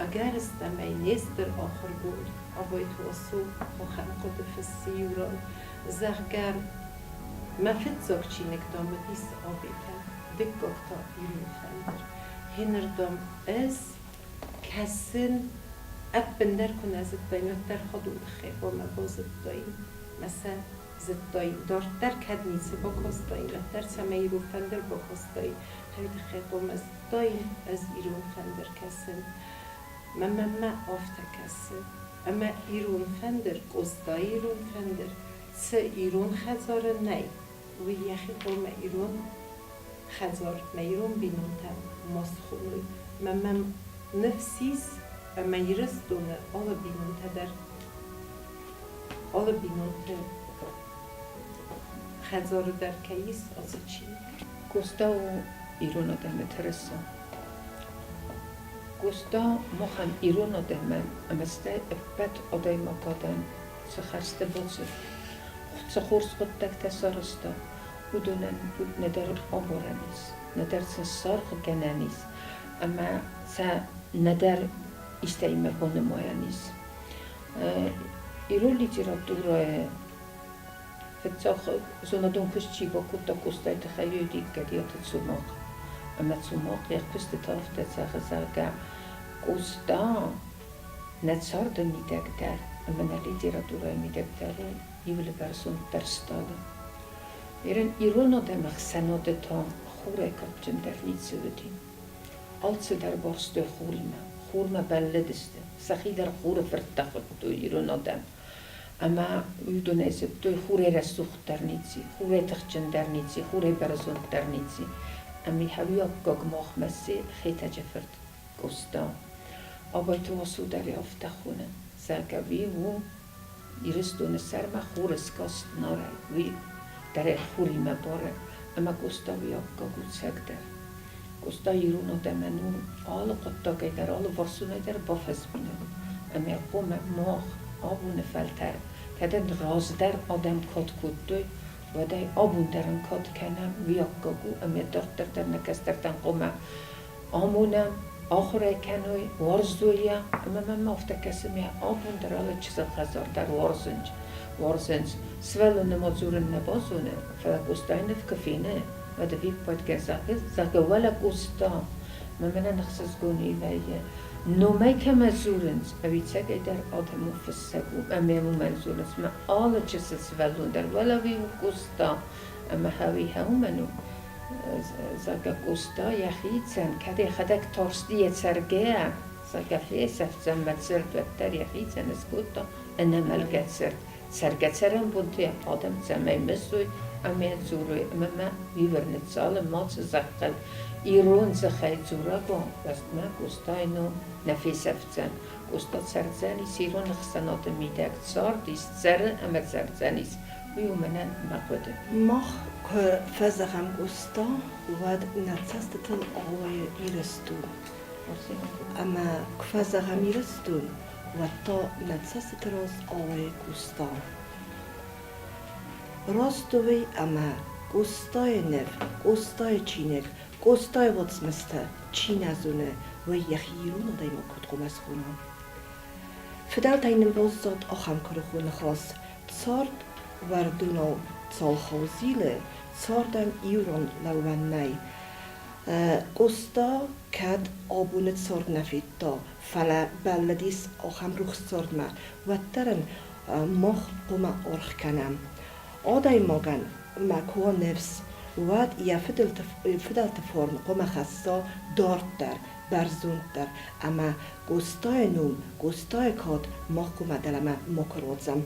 ӕгӕрыстӕмӕй не стыр ахуыргонд Абайты Васо ахӕм хъуыды фыссы иу ран, зӕгъгӕ, мӕ фыццаг чиныг, дам, уыдис Абетӕ, дыккаг та Ирон фӕндыр. Гъеныр, дам, ӕз кӕсын, ӕппындӕр куы нӕ зыдтаин, уӕддӕр хъуыды тыххӕй хъуамӕ базыдтаин мӕ сӕ зыдтаин. Дарддӕр кӕд ницы бакастаин, уӕддӕр цӕмӕй ирон фӕндыр бакастаин, уый тыххӕй хъуамӕ зыдтаин, ӕз ирон фӕндыр кӕсын. Мӕ мӕнмӕ афтӕ кӕсы, ӕмӕ ирон фӕндыр, Къостайы ирон фӕндыр, цы ирон хӕдзары нӕй, уый йӕхи хъуамӕ ирон хӕдзар, мӕ ирон бинонтӕ ма схоной. Мӕ мӕм ныфс ис, ӕмӕ Ирыстоны алы бинонтӕ дӕр, алы бинонты хӕдзары дӕр кӕй ис ацы чиныг. Къоста у ирон адӕмы тырыса. Къоста махӕн ирон адӕмӕн ӕмӕ стӕй ӕппӕт адӕймагадӕн цы хӕрзты бацыд, цы хорз хъуыддӕгтӕ сарӕзта, уыдонӕн нӕдӕр абарӕн ис, нӕдӕр сын саргъгӕнӕн ис ӕмӕ сӕ нӕдӕр истӕимӕ банымайӕн ис. Ирон литературӕйы фыццаг зонадон куыст чи бакодта Къостайы тыххӕй, уый Гӕдиаты Цумахъ. Ӕмӕ Цумахъ йӕ куыстытӕ афтӕ зӕгъы, зӕгъгӕ, Къоста нӕ царды мидӕг дӕр ӕмӕ нӕ литературӕйы мидӕг дӕр у иуыл бӕрзонддӕр стъалы. Ирон ирон адӕмы ӕхсӕнады та хурӕй кадджындӕр ницы уыди. Алцыдӕр барстой хуримӕ, хурмӕ бӕллыдысты, сӕхи дӕр хуры фырттӕ хуыдтой ирон адӕм. Ӕмӕ уыдонӕй зыдтой, хурӕй рӕсугъддӕр ници, хурӕй тыхджындӕр ници, хурӕй бӕрзонддӕр ници. Ӕмӕ хӕуиаккаг махмӕ сси Хетӕджы фырт Къоста. Абайты Васо дӕр афтӕ хоны, зӕгъгӕ, уый у Ирыстоны сӕрмӕ хуры скаст нарӕг, уый дӕр ӕй хуримӕ бары, ӕмӕ Къоста уый аккаг у цӕгдӕр. Къоста ирон адӕмӕн у алы хъуыддагӕй дӕр, алыварсонӕй дӕр бафӕзминаг. Ӕмӕ хъуамӕ мах, абоны фӕлтӕр, кӕд ын раздӕр адӕм кад кодтой, уӕд ӕй абон дӕр ын кад кӕнӕм, уый аккаг у, ӕмӕ дарддӕр дӕр нӕ кӕстӕртӕн хъуамӕ амонӕм, ахуыр ӕй кӕной, уарзой йӕ. Ӕмӕ мӕм афтӕ кӕсы, мӕ абон дӕр алы чысыл хӕдзар дӕр уарзынц. Уарзынц. Сывӕллоны ма дзурын нӕ базоны, фӕлӕ Къостайы ныв куы фены, уӕд ӕвиппайдгӕ зӕгъы, зӕгъгӕ, уӕлӕ Къоста, мӕ мӕнӕн ӕхсызгон уый вӕййы. Номӕй кӕмӕ дзурынц, ӕвицӕгӕйдӕр адӕмон фыссӕг у ӕмӕ йӕм уымӕн дзурынц, мӕ алы чысыл сывӕллон дӕр уӕлӕ уый у Къоста, ӕмӕ хӕуи уымӕн у. Зӕгъгӕ, Къоста йӕхицӕн, кӕд йӕхӕдӕг тарсти йӕ цӕргӕйӕ, зӕгъгӕ, фесӕфдзӕн мӕ цырд, уӕддӕр йӕхицӕн скодта ӕнӕмӕлгӕ цырд. Цӕргӕ-цӕрӕнбонты адӕм цӕмӕй мысой ӕмӕ дзурой, ӕмӕ мӕ уивӕр ныццалы мацы зӕххыл ирон дзыхӕй дзурӕг уа, уӕд мӕ Къостайы ном нӕ фесӕфдзӕн. Къоста цӕрдзӕнис ирон ӕхсӕнады мидӕг, цардис, цӕры ӕмӕ цӕрдзӕнис. Уый у мӕнӕн мӕ хъуыды. Мах куы фӕзӕгъӕм Къоста, уӕд нӕ цӕстытыл ауайы Ирыстон. Ӕмӕ куы фӕзӕгъӕм Ирыстон, уӕд та нӕ цӕстыты раз ауайы Къоста. Раст у уый, ӕмӕ Къостайы ныв, Къостайы чиныг, Къостайы уацмыстӕ чи нӕ зоны, уый йӕхи ирон адӕймаг куыд хъуамӕ схона? Фыдӕлтӕй нын баззад ахӕм куырыхон ныхас: Цард уӕрдонау цалхау зилы, цардӕн иуран лӕууӕн нӕй. Къоста кӕд абоны цард нӕ федта, фӕлӕ бӕллыдис ахӕм рухс цардмӕ, уӕддӕр ын мах хъуамӕ аргъ кӕнӕм. Адӕймагӕн ма куы уа ныфс, уӕд йӕ фыдӕлты фарн хъуамӕ хӕсса дарддӕр, бӕрзонддӕр ӕмӕ Къостайы ном, Къостайы кад мах хъуамӕ дӕлӕмӕ макуы руадзӕм.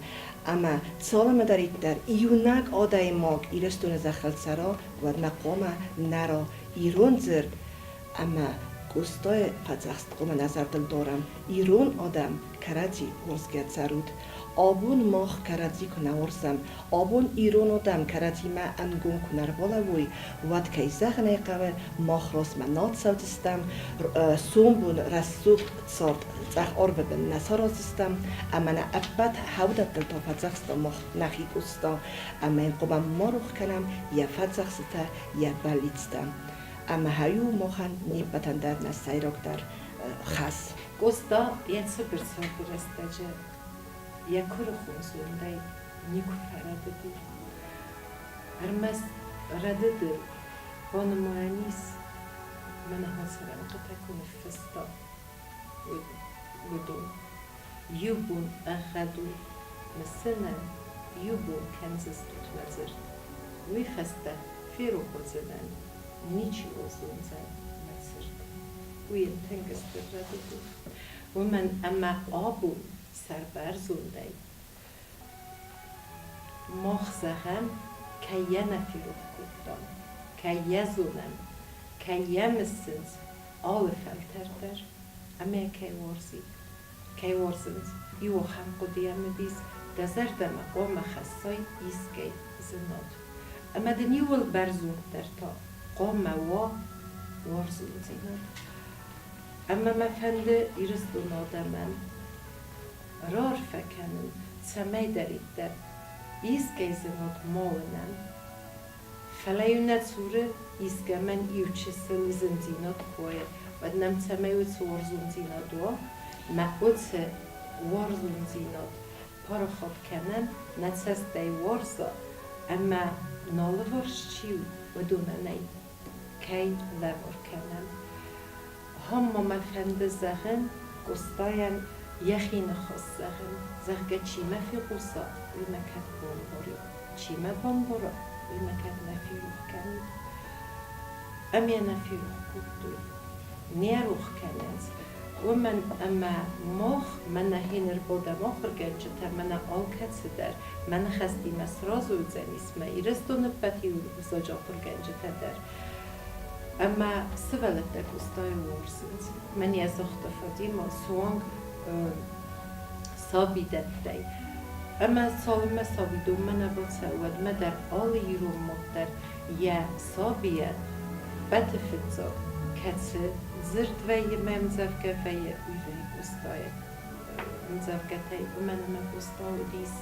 Ӕмӕ цалынмӕдӕриддӕр иунӕг адӕймаг Ирыстоны зӕххыл цӕра, уӕдмӕ хъуамӕ нӕра ирон дзырд ӕмӕ Къостайы фӕдзӕхст хъуамӕ нӕ зӕрдыл дарӕм: ирон адӕм, кӕрӕдзи уарзгӕ цӕрут. Абон мах кӕрӕдзи куы нӕ уарзӕм, абон ирон адӕм кӕрӕдзимӕ ӕнгом куы нӕ рбалӕууой, уӕд, кӕй зӕгъын ӕй хъӕуы, мах размӕ нал цӕудзыстӕм, сомбон рӕсугъд цард цъӕх арвы бын нӕ сараздзыстӕм, ӕмӕ нӕ ӕппӕт хӕудӕттыл та фӕдзӕхста мах нӕхи Къоста, ӕмӕ йын хъуамӕ ма рох кӕнӕм йӕ фӕдзӕхстытӕ, йӕ бӕллицтӕ. Ӕмӕ хӕй у махӕн не ппӕтӕн дӕр нӕ сӕйрагдӕр хӕс. Къоста йӕ цыбыр царды рӕстӕджы йӕ куырыхон зондӕй никуы фӕрӕдыди. Ӕрмӕст рӕдыды банымайӕн ис, мӕнӕ ацы рӕнхъытӕ куы ныффыста, уыдон. Иу бон ӕгъгъӕд у мысынӕн, иу бон кӕндзыстут мӕ дзырд. Уый фӕстӕ ферох уыдзынӕн, ничи озондзӕн мӕ цырт. Уый йын тынг стыр рӕдыд у, уымӕн ӕмӕ абон сӕрбӕрзондӕй мах зӕгъӕм, кӕй йӕ нӕ ферох кодтам, кӕй йӕ зонӕм, кӕй йӕ мысынц алы фӕлтӕр дӕр ӕмӕ кӕй уарзид, кӕй уарзынц, иу ахӕм хъуыдыйӕ уыдис, дӕ зӕрдӕмӕ хъуамӕ хӕссай искӕй зынад. Ӕмӕ дын иууыл бӕрзонддӕр та хъуамӕ уа уарзондзинад. Ӕмӕ мӕ фӕнды Ирыстоны адӕмӕн раарфӕ кӕнын, цӕмӕйдӕриддӕр искӕй зынад ма уынӕм. Фӕлӕ-иу нӕ цуры искӕмӕн иу чысыл зындзинад куы уа, уӕд нӕм цӕмӕй уыцы уарзондзинад уа, мӕ уыцы уарзондзинад парахат кӕнӕм, нӕ цӕстӕй уарза ӕмӕ нӕ алыварс чи у, уыдонӕн ӕй кӕй лӕвар кӕнӕм. Ахӕм ма мӕ фӕнды зӕгъын, Къостайӕн йӕхи ныхас зӕгъын, зӕгъгӕ, чи мӕ фехъуса, уый мӕ кӕд бамбарид, чи мӕ бамбара, уый мӕ кӕд нӕ ферох кӕнид. Ӕмӕ йӕ нӕ ферох кодтой. Не рох кӕнынц, уымӕн ӕмӕ мах, мӕнӕ гьеныр бадӕм ахуыргӕнджытӕ, мӕнӕ алкӕцыдӕр мӕ ныхӕстимӕ сразы уыдзӕнис мӕ Ирыстоны ӕппӕт иуӕзаджы ахуыргӕнджытӕ дӕр. Ӕмӕ сывӕллӕттӕ Къостайы уарзынц. Мӕн йӕ загъта Фатимӕ суанг сабидӕттӕй. Ӕмӕ цалынмӕ сабидонмӕ нӕ бацӕуы, уӕдмӕ дӕр алы ирон мад дӕр йӕ сабийӕн ӕппӕты фыццаг, кӕцы дзырд вӕййы мӕ ӕмдзӕвгӕ вӕййы, уый вӕййы Къостайы ӕмдзӕвгӕтӕй, уымӕн ӕмӕ Къоста уыдис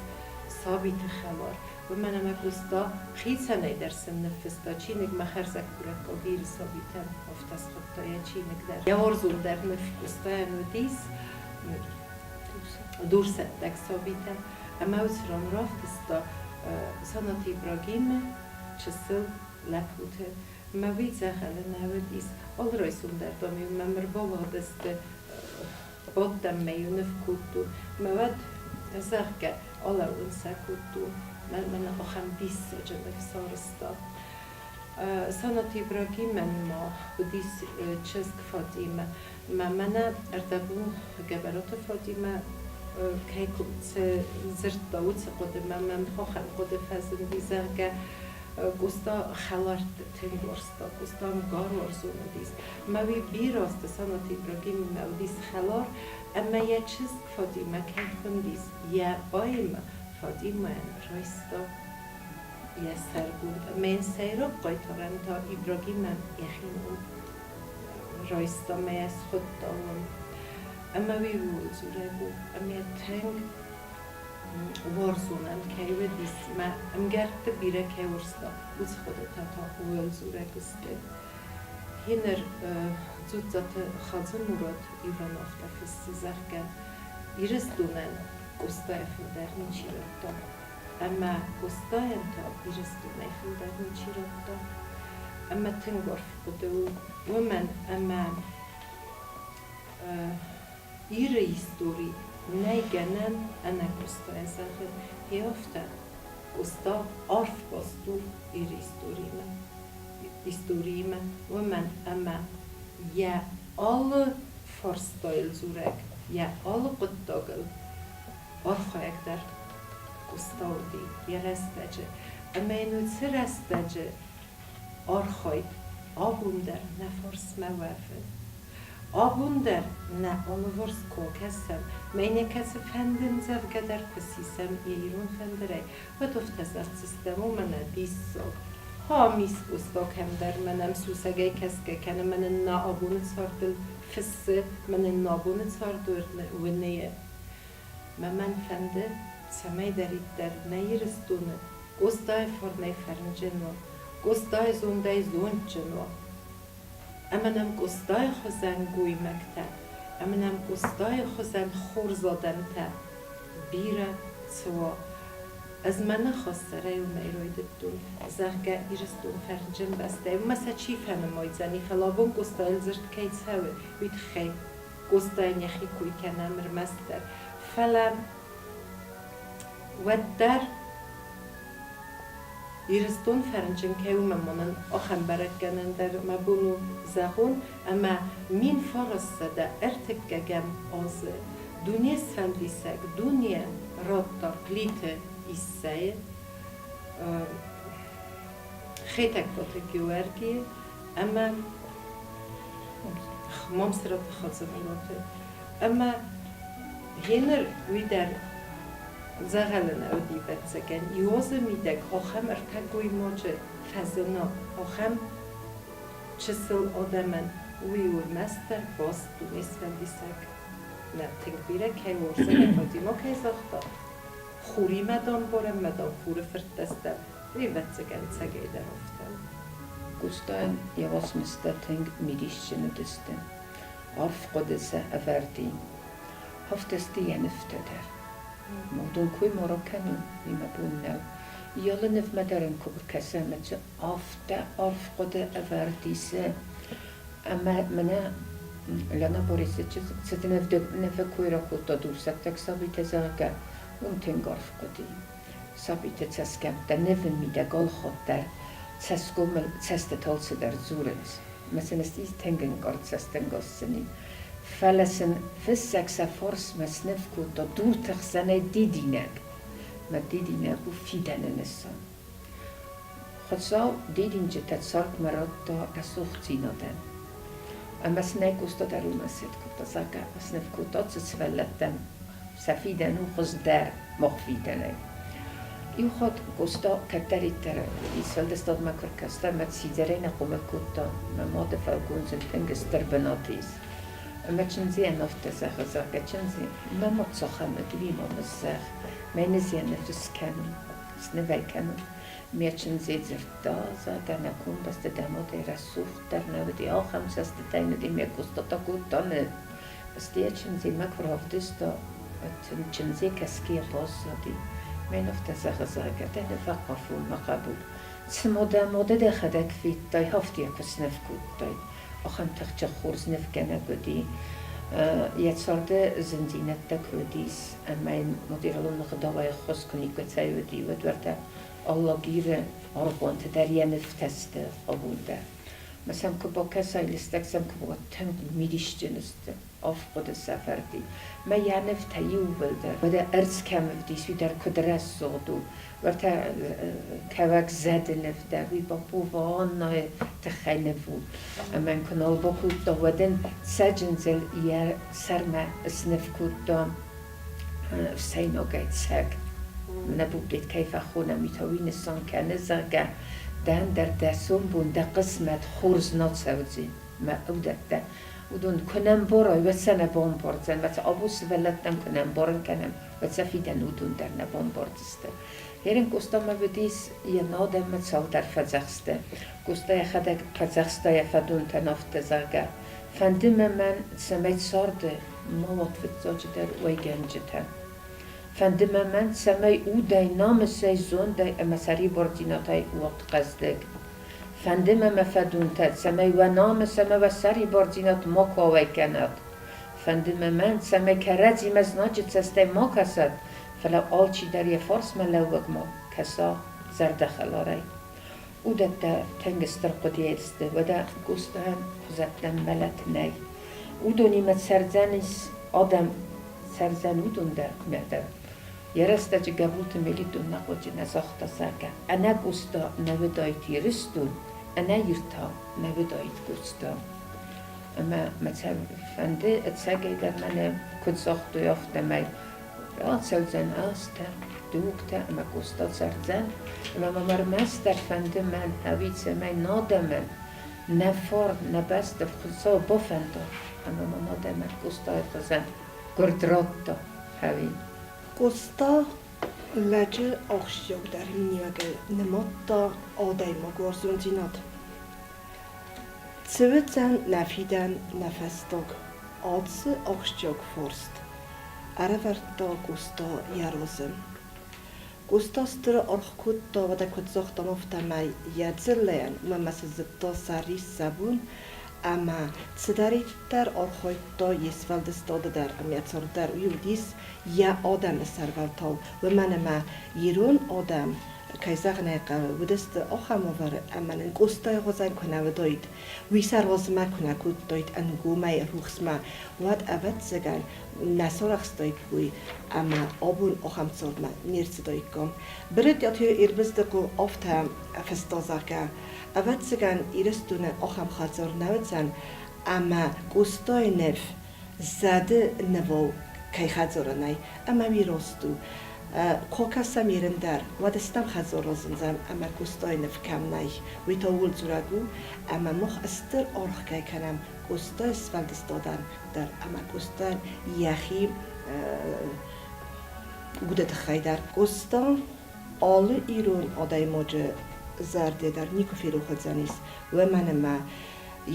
сабиты хӕлар. Уымӕн ӕмӕ Къоста хицӕнӕй дӕр сын ныффыста чиныгмӕ хӕрзӕггурӕггаг Иры сабитӕн, афтӕ схуыдта йӕ чиныг дӕр. Йӕ уарзондӕр ныв Къостайӕн уыдис дурсӕттӕг сабитӕ, ӕмӕ уыцы ран равдыста Санаты Ибрагимы чысыл лӕппуты. Мӕ уый дзӕгъӕлы нӕ уыдис. Алы райсом дӕр, дам-иу мӕм ӕрбалыгъдысты, бадтӕн мӕ-иу ныв кодтон. Мӕ уӕд, зӕгъгӕ, алӕууын сӕ кодтон. Мӕнӕ ахӕм диссаджы ныв сарӕзта. Санаты Ибрагимӕн ма уыдис чызг Фатимӕ. Мӕ мӕнӕ ӕрдӕбон Гӕбӕраты Фатимӕ кӕй цы дзырдта, уыцы хъуыдымӕ мӕм ахӕм хъуыды фӕзынди, зӕгъгӕ, Къоста хӕлӕртты тынг уарзта, Къоста ӕмгар уарзон уыдис. Мӕ уый бирӕ азты Санаты Ибрагимимӕ уыдис хӕлар, ӕмӕ йӕ чызг Фатимӕ кӕй хуындис, йӕ поэмӕ Фатимӕйӕн райста йӕ сӕргонд. Ӕмӕ йын сӕйраг хъайтарӕн та Ибрагимӕн йӕхи ном райста ӕмӕ йӕ схуыдта уым. Ӕмӕ уый ууыл дзурӕг у, ӕмӕ тынг уарзонӕн кӕй уыдис, мӕ ӕмгӕртты бирӕ кӕй уарзта, уыцы хъуыдытӕ та ууыл дзурӕг сты. Гьеныр Дзуццаты Хадзы-Мурат Иван афтӕ фыссы, зӕгъгӕ, Ирыстонӕн Къостайы фылдӕр ничи радта, ӕмӕ Къостайӕн та Ирыстонӕй фылдӕр ничи радта. Ӕмӕ тынг арф хъуыды у, уымӕн ӕмӕ Иры истори нӕй гӕнӕн ӕнӕ Къостайӕ зӕгъын. Гъе афтӕ Къоста арф баст у Иры историимӕ, историимӕ, уымӕн ӕмӕ йӕ алы фарстайыл дзурӕг, йӕ алы хъуыддагыл архайӕг дӕр Къоста уыди йӕ рӕстӕджы. Ӕмӕ йын уыцы рӕстӕджы архайд абон дӕр нӕ фарсмӕ уӕвы. Абон дӕр нӕ алыварс куы акӕсӕм, мӕнӕ кӕцыфӕнды ӕмдзӕвгӕ дӕр куы сисӕм йӕ ирон фӕндырӕй, уӕд афтӕ зӕгъдзыстӕм, о мӕнӕ диссаг! Хамис Къоста кӕмдӕр мӕнӕм сусӕгӕй кӕсгӕ кӕны, мӕнӕн нӕ абоны цардыл фыссы, мӕнӕн нӕ абоны цард уыны. Мӕ мӕн фӕнды, цӕмӕйдӕриддӕр нӕ Ирыстоны Къостайы фарнӕй фӕрнджын уа, Къостайы зондӕй зондджын уа. Ӕмӕ нӕм Къостайы хуызӕн гоймӕгтӕ, ӕмӕ нӕм Къостайы хуызӕн хорз адӕмтӕ бирӕ цы уа. Ӕз мӕ ныхас сӕрӕй уымӕй райдыдтон, зӕгъгӕ, Ирыстон фӕрнджын бӕстӕ у, ма сӕ чи фӕнымайдзӕни, фӕлӕ абон Къостайыл дзырд кӕй цӕуы, уый тыххӕй Къостайӕн йӕхи кой кӕнӕм ӕрмӕстдӕр. Фӕлӕ уӕддӕр Ирыстон фӕрнджын кӕй у, мӕ мӕнӕн ахӕм бӕрӕггӕнӕн дӕр мӕ бон у зӕгъон, ӕмӕ 1930 азы дунесфӕлдисӕг дунейӕн радта Плиты Иссӕйы, Хетӕгкаты Геуӕргийы ӕмӕ Мамсыраты Хадзымураты. Ӕмӕ гъеныр уый дӕр дзӕгъӕлы нӕ уыди, ӕвӕццӕгӕн, иозы мидӕг ахӕм ӕртӕ гоймаджы фӕзына, ахӕм чысыл адӕмӕн уый у ӕрмӕстдӕр баст дунесфӕлдисӕг нӕ тынг бирӕ кӕй уарзы ӕмӕ Фатимӕ кӕй загъта, хуримӕ, дам, барӕм мӕ, дам, хуры фырттӕ стӕм, уый, ӕвӕццӕгӕн, цӕгӕйдӕр афтӕ у. Къостайӕн йӕ уацмыстӕ тынг мидисджын уыдысты, арф хъуыды сӕ ӕвӕрди. Афтӕ сты йӕ нывтӕ дӕр. Уыдон кой ма ракӕнон, уый мӕ бон нӕу. Алы нывмӕ дӕр ын куы ркӕса ӕмӕ цы афтӕ арф хъуыды ӕвӕрд исы, ӕмӕ мӕнӕ Лена Борисы чызг цы нывы кой ракодта дурсӕттӕг сабитӕ, зӕгъгӕ, уым тынг арф хъуыди. Сабиты цӕсгӕмттӕ нывы мидӕг алхатт дӕр цӕсгомыл цӕстытыл цыдӕр дзурынц. Мӕ сын ысти тынг ӕнкъард цӕстӕнгас сын и. Фӕлӕ сын фыссӕг сӕ фарсмӕ сныв кодта дурты хсӕнӕй дидинӕг. Мӕ дидинӕг у фидӕны нысан. Хуыцау дидинджытӕ цардмӕ радта рӕсугъддзинадӕн. Ӕмӕ сын ӕй Къоста дӕр уымӕн цыт кодта, зӕгъгӕ, сныв кодта цы сывӕллӕттӕн сӕ фидӕн у хуыздӕр мах фидӕнӕй. Иу хатт Къоста кӕддӕриддӕр исфӕлдыстадмӕ куы ркаста ӕмӕ сидзӕрӕй нӕ хъомыл кодта, мӕ мады фӕлгонц ын тынг стыр бынат ис. Ӕмӕ чындзийӕн афтӕ зӕгъы, зӕгъгӕ, чындзи, мӕ мад цахӕм уыд, уый ма ныззӕгъ, мӕ нызйӕ ныфс кӕнын, снывӕй кӕнын. Ме чындзи дзырдта, зӕгъгӕ, нӕ комбӕсты дӕ мадӕй рӕсугъддӕр нӕ уыди, ахӕм цӕстытӕй уыди, ме Къоста та кодта ныв. Стӕй чындзимӕ куы равдыста, чындзи кӕсгӕйӕ баззади. Мӕн афтӕ зӕгъы, зӕгъгӕ, дӕ ныффӕхъафон, мӕ хъӕбул. Цыма дӕ мады дӕхӕдӕг федтай, афтӕ йӕ куы сныв кодтай. Ахӕм тыхджын хорз нывгӕнӕг уыди. Йӕ царды зындзинӕдтӕ куы уыдис ӕмӕ йын материалон ӕгъдауӕй ӕххуыс куы никуыцӕй уыди, уӕд уӕртӕ Алагиры аргъуанты дӕр йӕ нывтӕ сты абон дӕр. Мӕ сӕм куы бакӕсай, лыстӕг сӕм куы уа, тынг мидисджын сты, афхъуыды сӕфӕрди. Мӕ йӕ нывтӕ иууылдӕр, уӕдӕ ӕрдз кӕм ӕвдисы, уый дӕр куыд рӕсугъд у. Уӕртӕ кӕуӕг зӕды ныв дӕр, уый Попова Аннайы тыххӕй ныв у. Ӕмӕ йын куы нал бакодта, уӕд ын цӕджындзыл йӕ сӕрмӕ сныв кодта ӕфсӕйнагӕй цӕг. Нӕ букет кӕй фӕхонӕм, уый та уый нысан кӕны, зӕгъгӕ, дӕн дӕр дӕ сомбон, дӕ хъысмӕт хорз нӕ цӕудзӕн. Мӕ уыдӕттӕ уыдон куы нӕ мбарой, уӕд сӕ нӕ бамбардзӕн, уӕд сӕ абон сывӕллӕттӕн куы нӕ ӕмбарын кӕнӕм, уӕд сӕ фидӕн уыдон дӕр нӕ бамбардзысты. Ерын Къостамӕ уыдис йӕ адӕммӕ цалдӕр фӕдзӕхсты. Къоста йӕхӕдӕг фӕдзӕхста йӕ фӕдонтӕн афтӕ, зӕгъгӕ, фӕнды мӕ мӕн, цӕмӕй царды ма уат фыццаджыдӕр уӕйгӕнджытӕ. Фӕнды мӕ мӕн, цӕмӕй удӕй, намысӕй, зондӕй ӕмӕ сӕрибардзинадӕй уат хъӕздыг. Фӕнды мӕ мӕ фӕдонтӕ, цӕмӕй уӕ намыс ӕмӕ уӕ сӕрибардзинад макуы ауӕй кӕнат. Фӕнды мӕ мӕн, цӕмӕй кӕрӕдзимӕ знаджы цӕстӕй ма кӕсат, фӕлӕ алчидӕр йӕ фарсмӕ лӕууӕг ма кӕса зӕрдӕхӕларӕй. Уыдӕттӕ тынг стыр хъуыдыйӕ сты, уӕдӕ Къостайӕн хуызӕттӕн мӕлӕт нӕй. Уыдонимӕ цӕрдзӕнис адӕм, цӕрдзӕн уыдон дӕр куынӕ дӕр. Йӕ рӕстӕджы Гӕбулты Мелитон нӕ хъуыди нӕ загъта, зӕгъгӕ, ӕнӕ Къоста нӕ уыдаид Ирыстон, ӕнӕ Ир та нӕ уыдаид Къоста. Ӕмӕ мӕ Фӕнды, ӕцӕгӕйдӕр мӕнӕ куыд загътой, афтӕмӕй рацӕудзӕн азтӕ, дугтӕ ӕмӕ Къоста цӕрдзӕн, ӕмӕ мӕм ӕрмӕстдӕр фӕнды мӕн ӕви цӕмӕй нӕ адӕмӕн нӕ фарн, нӕ бӕстӕ Хуыцау бафӕнда, ӕмӕ мӕм адӕмӕн Къостайы хуызӕн гуырд радта ӕви. Къоста лӕджы ахсджиагдӕр миниуӕгыл нымадта адӕймагуарзондзинад. Цы уыдзӕн нӕ фидӕн, нӕ фӕстаг, ацы ахсджиаг фарст ӕрӕвӕрдта Къоста йӕ разы. Къоста стыр аргъ кодта, уӕдӕ куыд загътам, афтӕмӕй йӕ дзыллӕйӕн, уымӕн ма цы зыдта сӕ рис, сӕ бон, ӕмӕ цыдӕриддӕр архайдта йе сфӕлдыстады дӕр ӕмӕ йӕ цард дӕр, уый уыдис йӕ адӕмы сӕрвӕлтау, уымӕн ӕмӕ ирон адӕм, кӕй зӕгъын ӕй хъӕуы, уыдысты ахӕм уавӕры, ӕмӕ нын Къостайы хуызӕн куы нӕ уыдаид, уый сӕ размӕ куы нӕ кодтаид ӕнгомӕй рухсмӕ, уӕд, ӕвӕццӕгӕн, нӕ сарӕхстаиккой ӕмӕ абон ахӕм цардмӕ не рцыдаиккам. Брытъиаты Ирбездыхъо афтӕ фыста, зӕгъгӕ, ӕвӕццӕгӕн, Ирыстоны ахӕм хӕдзар нӕ уыдзӕн, ӕмӕ Къостайы ныв зӕды нывыл кӕй хӕдзары нӕй, ӕмӕ уый раст у. Куы кӕсӕм Ирын дӕр, уӕд стӕм хӕдзар разындзӕн ӕмӕ Къостайы ныв кӕм нӕй, уый та ууыл дзурӕг у, ӕмӕ мах стыр аргъ кӕй кӕнӕм Къостайы сфӕлдыстадӕн дӕр ӕмӕ Къостайӕн йӕхи уды тыххӕй дӕр. Къоста алы ирон адӕймаджы зӕрдӕ дӕр никуы ферох уыдзӕнис, уымӕн ӕмӕ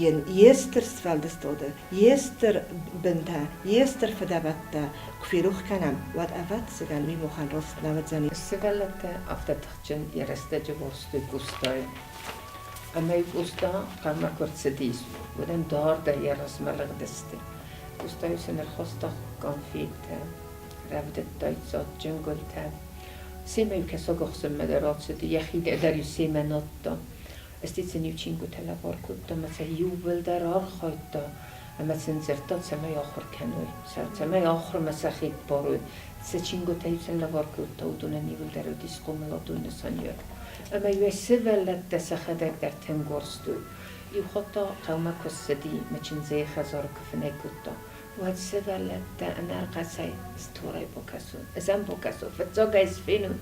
йын йе стыр сфӕлдыстады, йе стыр бынтӕ, йе стыр фыдӕбӕттӕ куы ферох кӕнӕм, уӕд, ӕвӕццӕгӕн, уый махӕн раст нӕ уыдзӕни. Сывӕллӕттӕ афтӕ тыхджын йӕ рӕстӕджы уарзтой Къостайы. Ӕмӕ-иу Къоста хъӕмӕ куы рцыдис, уӕд ӕм дардӕй йӕ размӕ лыгъдысты. Къоста-иу сын ӕрхаста къанфеттӕ, рӕвдыдтаид дзаджджын гуылтӕ. Семӕ-иу кӕсагахсынмӕ дӕр ацыди, йӕхи дӕр-иу семӕ надта. Стӕй сын-иу чингуытӕ лӕвар кодта ӕмӕ сӕ иууылдӕр архайдта ӕмӕ сын дзырдта, цӕмӕй ахуыр кӕной, цӕмӕй ахуырмӕ сӕхи ӕппарой. Цы чингуытӕ-иу сын лӕвар кодта, уыдонӕн иууылдӕр уыдис хъомыладон нысаниуӕг. Ӕмӕ-иу ӕй сывӕллӕттӕ сӕхӕдӕг дӕр тынг уарзтой. Иу хатт та хъӕумӕ куы ссыди, мӕ чындзӕй хӕдзары куы фынӕй кодта, уӕд сывӕллӕттӕ ӕнӕрхъӕцӕй стурӕй бакӕсон, ӕз ӕм бакӕсон, фыццаг ӕй фенон.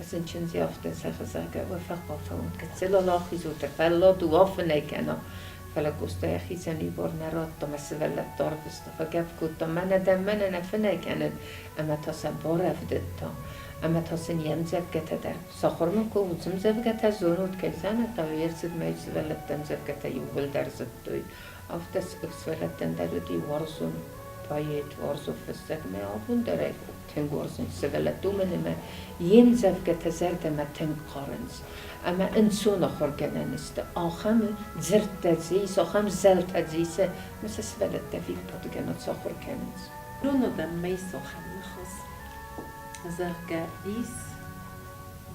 Ӕмӕ сын чындзи афтӕ зӕгъы, зӕгъгӕ, уӕ фӕхъхъау фӕуӕнт, гыццыл ахизут, фӕллад у, афынӕй кӕна. Фӕлӕ Къоста йӕхицӕн иу бар нӕ радта, мӕ сывӕллӕтты арвыста, фӕгӕпп кодта, мӕнӕ дӕм мӕнӕ нӕ фынӕй кӕнын, ӕмӕ та сӕ барӕвдыдта. Ӕмӕ та сын йе мдзӕвгӕтӕ дӕр сахуыр мын кодта, ӕмдзӕвгӕтӕ зонут, кӕй зӕнӕг хъӕуы, йе рцыдмӕ сывӕллӕттӕ ӕмдзӕвгӕтӕ иууылдӕр зыдтой. Афтӕ сывӕллӕттӕн дӕр уыди уарзон поэт, уарзон фыссӕг ӕмӕ абон дӕр ӕй тынг уарзынц сывӕллӕттӕ, уымӕн ӕмӕ йе мдзӕвгӕтӕ зӕрдӕмӕ тынг хъарынц ӕмӕ ӕнцон ахуыргӕнӕн сты. Ахӕм дзырдтӕ дзы ис, ахӕм зӕлтӕ дзы ис, ӕмӕ сӕ сывӕллӕттӕ виппадгӕнӕг сахуыр кӕнынц. Ирон адӕммӕ ис ахӕм ныхас, зӕгъгӕ, ис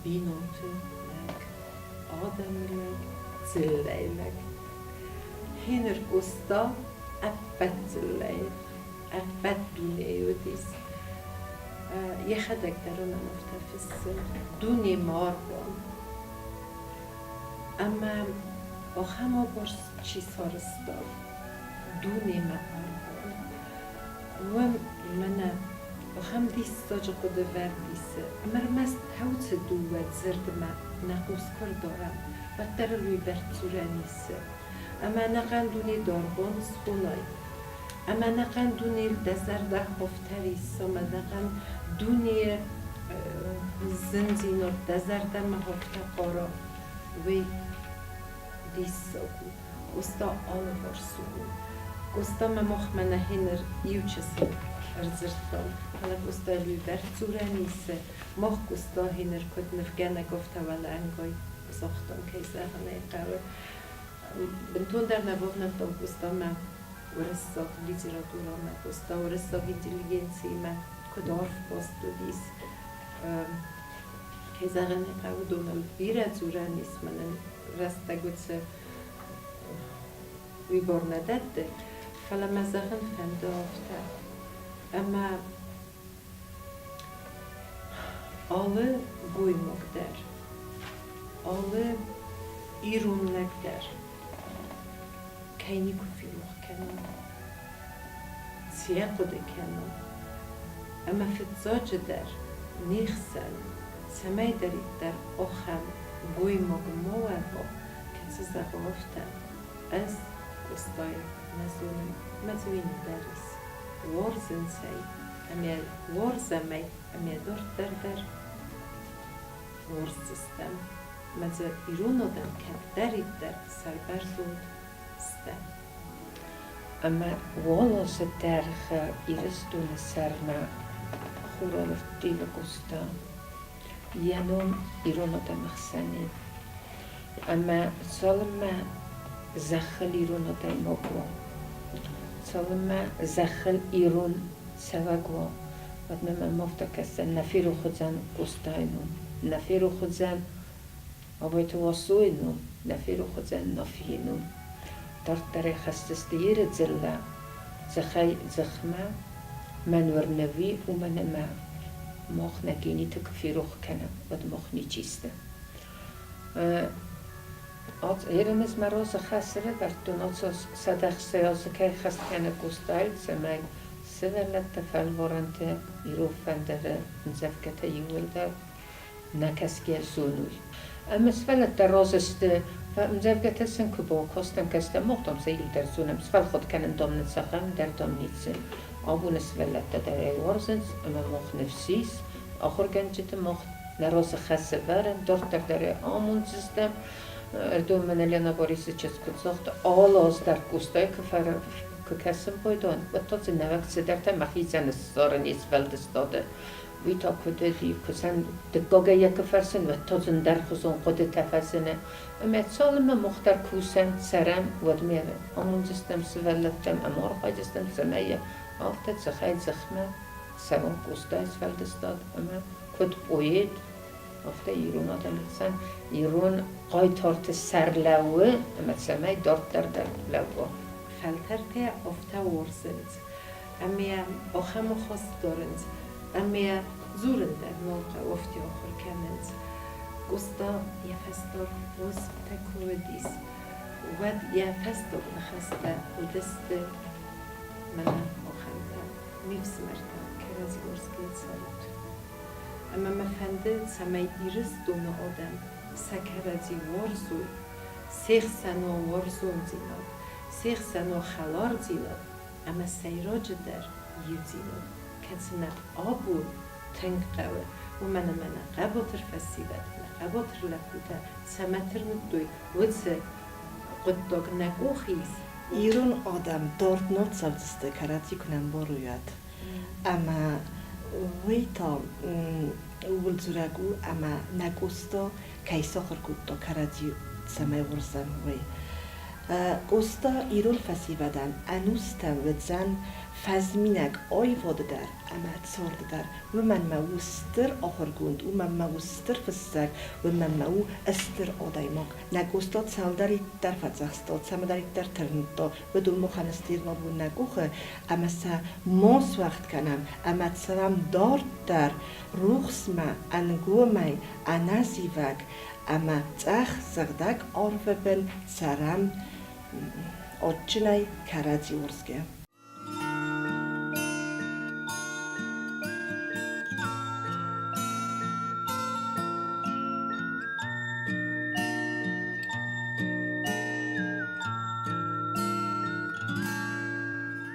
бинонты лӕг, адӕмы лӕг, дзыллӕйы лӕг. Хеныр Къоста ӕппӕт дзыллӕйы, ӕппӕт дунейы уыдис. Йӕхӕдӕг дӕр уымӕн афтӕ фыссы: Дуне ма аргъуан. Ӕмӕ ахӕм абарст чи сарӕзта дунемӕ аргъуан, уым мӕнӕ ахӕм диссаджы хъуыды вӕрдисы, ӕмӕ ӕрмӕст хӕуцы дыууӕ дзырдмӕ нӕ хъус куы рдарӕм, уӕддӕр ыл уый бӕрц дзурӕн исы. Ӕмӕ ӕнӕхъӕн дуне дӕргъон схонай, ӕмӕ ӕнӕхъӕн дунейыл дӕ зӕрдӕ афтӕ риссы, ӕмӕ ӕнӕхъӕн дунейы зындзинад дӕ зӕрдӕмӕ афтӕ хъара, уый диссаг у. Къоста алыварсыг у. Къостамӕ махмӕ нӕхи ныр иучысыл ӕрдзырдтам, фӕлӕ Къоста уыйбӕрц дзурӕн исы. Мах Къоста ныр куыд нывгӕнӕг, афтӕ уӕлӕнгай загътам, кӕй зӕгъын ӕй хъӕуы. Бынтондӕр нӕ бавнӕлдтам Къостамӕ уырыссаг литературӕмӕ, Къоста уырыссаг интеллигенциимӕ куыд арф баст уыдис. Кӕй зӕгъын ӕй хъӕуы, уыдоныл бирӕ дзурӕн ис, мӕнӕн рӕстӕг уыцы уый бар нӕ дӕтты, фӕлӕ мӕ зӕгъын фӕнды афтӕ, ӕмӕ алы гоймаг дӕр, алы ирон лӕг дӕр кӕй никуы ферох кӕнон. Цы йӕ хъуыды кӕнон? Ӕмӕ фыццаджыдӕр, не хсӕн цӕмӕйдӕриддӕр ахӕм гоймаг ма уӕва, кӕцы зӕгъа афтӕ, ӕз Къостайы нӕ зонын, мӕ дзы уый нӕдӕр ис. Уарзынц ӕй, ӕмӕ уарзӕм ӕй, ӕмӕ дарддӕр дӕр уарздзыстӕм. Мӕ дзы ирон адӕм кӕддӕриддӕр сӕрбӕрзонд стӕм. Ӕмӕ уал азы дӕргъы Ирыстоны сӕрмӕ хурау ӕрттивы Къоста. Йӕ ном ирон адӕмы хсӕн и. Ӕмӕ цалынмӕ зӕххыл ирон адӕймаг уа, цалынмӕ зӕххыл ирон цӕвӕг уа, уӕдмӕ мӕм афтӕ кӕсдзӕн, нӕ ферох уыдзӕн Къостайы ном, нӕ ферох уыдзӕн Абайты Васойы ном, нӕ ферох уыдзӕн Нафийы ном. Дарддӕр ӕй хӕсдзысты Иры дзыллӕ дзыхӕй-дзыхмӕ, мӕн уырны уый, уымӕн ӕмӕ мах нӕ гениты куы ферох кӕнӕм, уӕд мах ничи сты. Ерын ӕз мӕ разы хӕс ӕрӕвӕрдтон, ацы 160 азы кӕй хӕст кӕны Къостайыл, цӕмӕй сывӕллӕттӕ фӕлварӕнты ирон фӕндыры ӕмдзӕвгӕтӕ иууылдӕр нӕкӕсгӕ зонуй. Ӕма сывӕллӕттӕ разы сты, ӕмдзӕвгӕтӕ сын куы бакастӕн, кастӕн, мах, дам, сӕ иу дӕр зонӕм, сфӕлхат кӕнын, дам, нын зӕгъӕм дӕр, дам, ницы. Абоны сывӕллӕттӕ дӕр ӕй уарзынц, ӕмӕ мах ныфс ис, ахуыргӕнджыты мах нӕ разы хӕс ӕвӕрӕм, дарддӕр дӕр ӕй амондзыстӕм. Ӕрдон мӕнӕ Лена Борисы чызг куыд загъта, алы аз дӕр Къостайы куы кӕсын байдайын, уӕд та дзы нӕуӕг цыдӕртӕ мӕхицӕн ссарын не сфӕлдыстады. Уый та куыд уыди, куы сӕм дыккагӕй йӕ куы фӕрсын, уӕд та дзы ӕндӕрхуызон хъуыдытӕ фӕзыны. Ӕмӕ цалынмӕ мах дӕр кусӕм, цӕрӕм, уӕдмӕ амондзыстӕм сывӕллӕттӕм ӕмӕ архайдзыстӕм, цӕмӕй йӕ афтӕ дзыхӕй-дзыхмӕ цӕуон Къостайы сфӕлдыстад ӕмӕ куыд поэт, афтӕ ирон адӕмы хсӕн ирон хъайтарты сӕр лӕууы ӕмӕ цӕмӕй дарддӕр дӕр лӕууа. Фӕлтӕртӕ афтӕ уарзынц, ӕмӕ ахӕм ахаст дарынц, ӕмӕ дзурын дӕр нал хъӕуы, афтӕ ахуыр кӕнынц. Къоста йӕ фӕстаг уысмтӕ куы уыдис, уӕд йӕ фӕстаг ныхӕстӕ уыдысты мӕнӕ ахӕмтӕ: Ме фсымӕртӕ, кӕрӕдзи уарзгӕ цӕрут. Ӕмӕ мӕ фӕнды, цӕмӕй Ирыстоны адӕм сӕ кӕрӕдзи уарзой, се хсӕн уа уарзондзинад, се хсӕн уа хӕлардзинад ӕмӕ сӕйраджыдӕр иудзинад, кӕцы нӕ абон тынг хъӕуы, уымӕн ӕмӕ нӕ хъӕбатыр фӕсивӕд, нӕ хъӕбатыр лӕппутӕ цӕмӕ тырныдтой, уыцы хъуыддаг нӕ къухы ис. Ирон адӕм дард нал цӕудзысты, кӕрӕдзи куы нӕ ӕмбарой, уӕд. Ӕмӕ уый та ууыл дзурӕг у, ӕмӕ нӕ Къоста кӕй сахуыр кодта кӕрӕдзи цӕмӕй уырзӕм, уый. Къоста ирон фӕсивӕдӕн ӕнустӕм уыдзӕн фӕзминаг аивады дӕр ӕмӕ царды дӕр. Уымӕн ма у стыр ахуыргонд, уымӕн ма у стыр фыссӕг, уымӕн ма у стыр адӕймаг. Нӕ Къоста цалдӕриддӕр фӕдзӕхста, цӕмӕдӕриддӕр тырныдта, уыдон махӕн стыр бон нӕ къухы, ӕмӕ сӕ ма суӕгъд кӕнӕм ӕмӕ цӕрӕм дарддӕр рухсмӕ, ӕнгомӕй, ӕнӕзивӕг ӕмӕ цъӕх сыгъдӕг арвы бын цӕрӕм адджынӕй кӕрӕдзи уарзгӕ.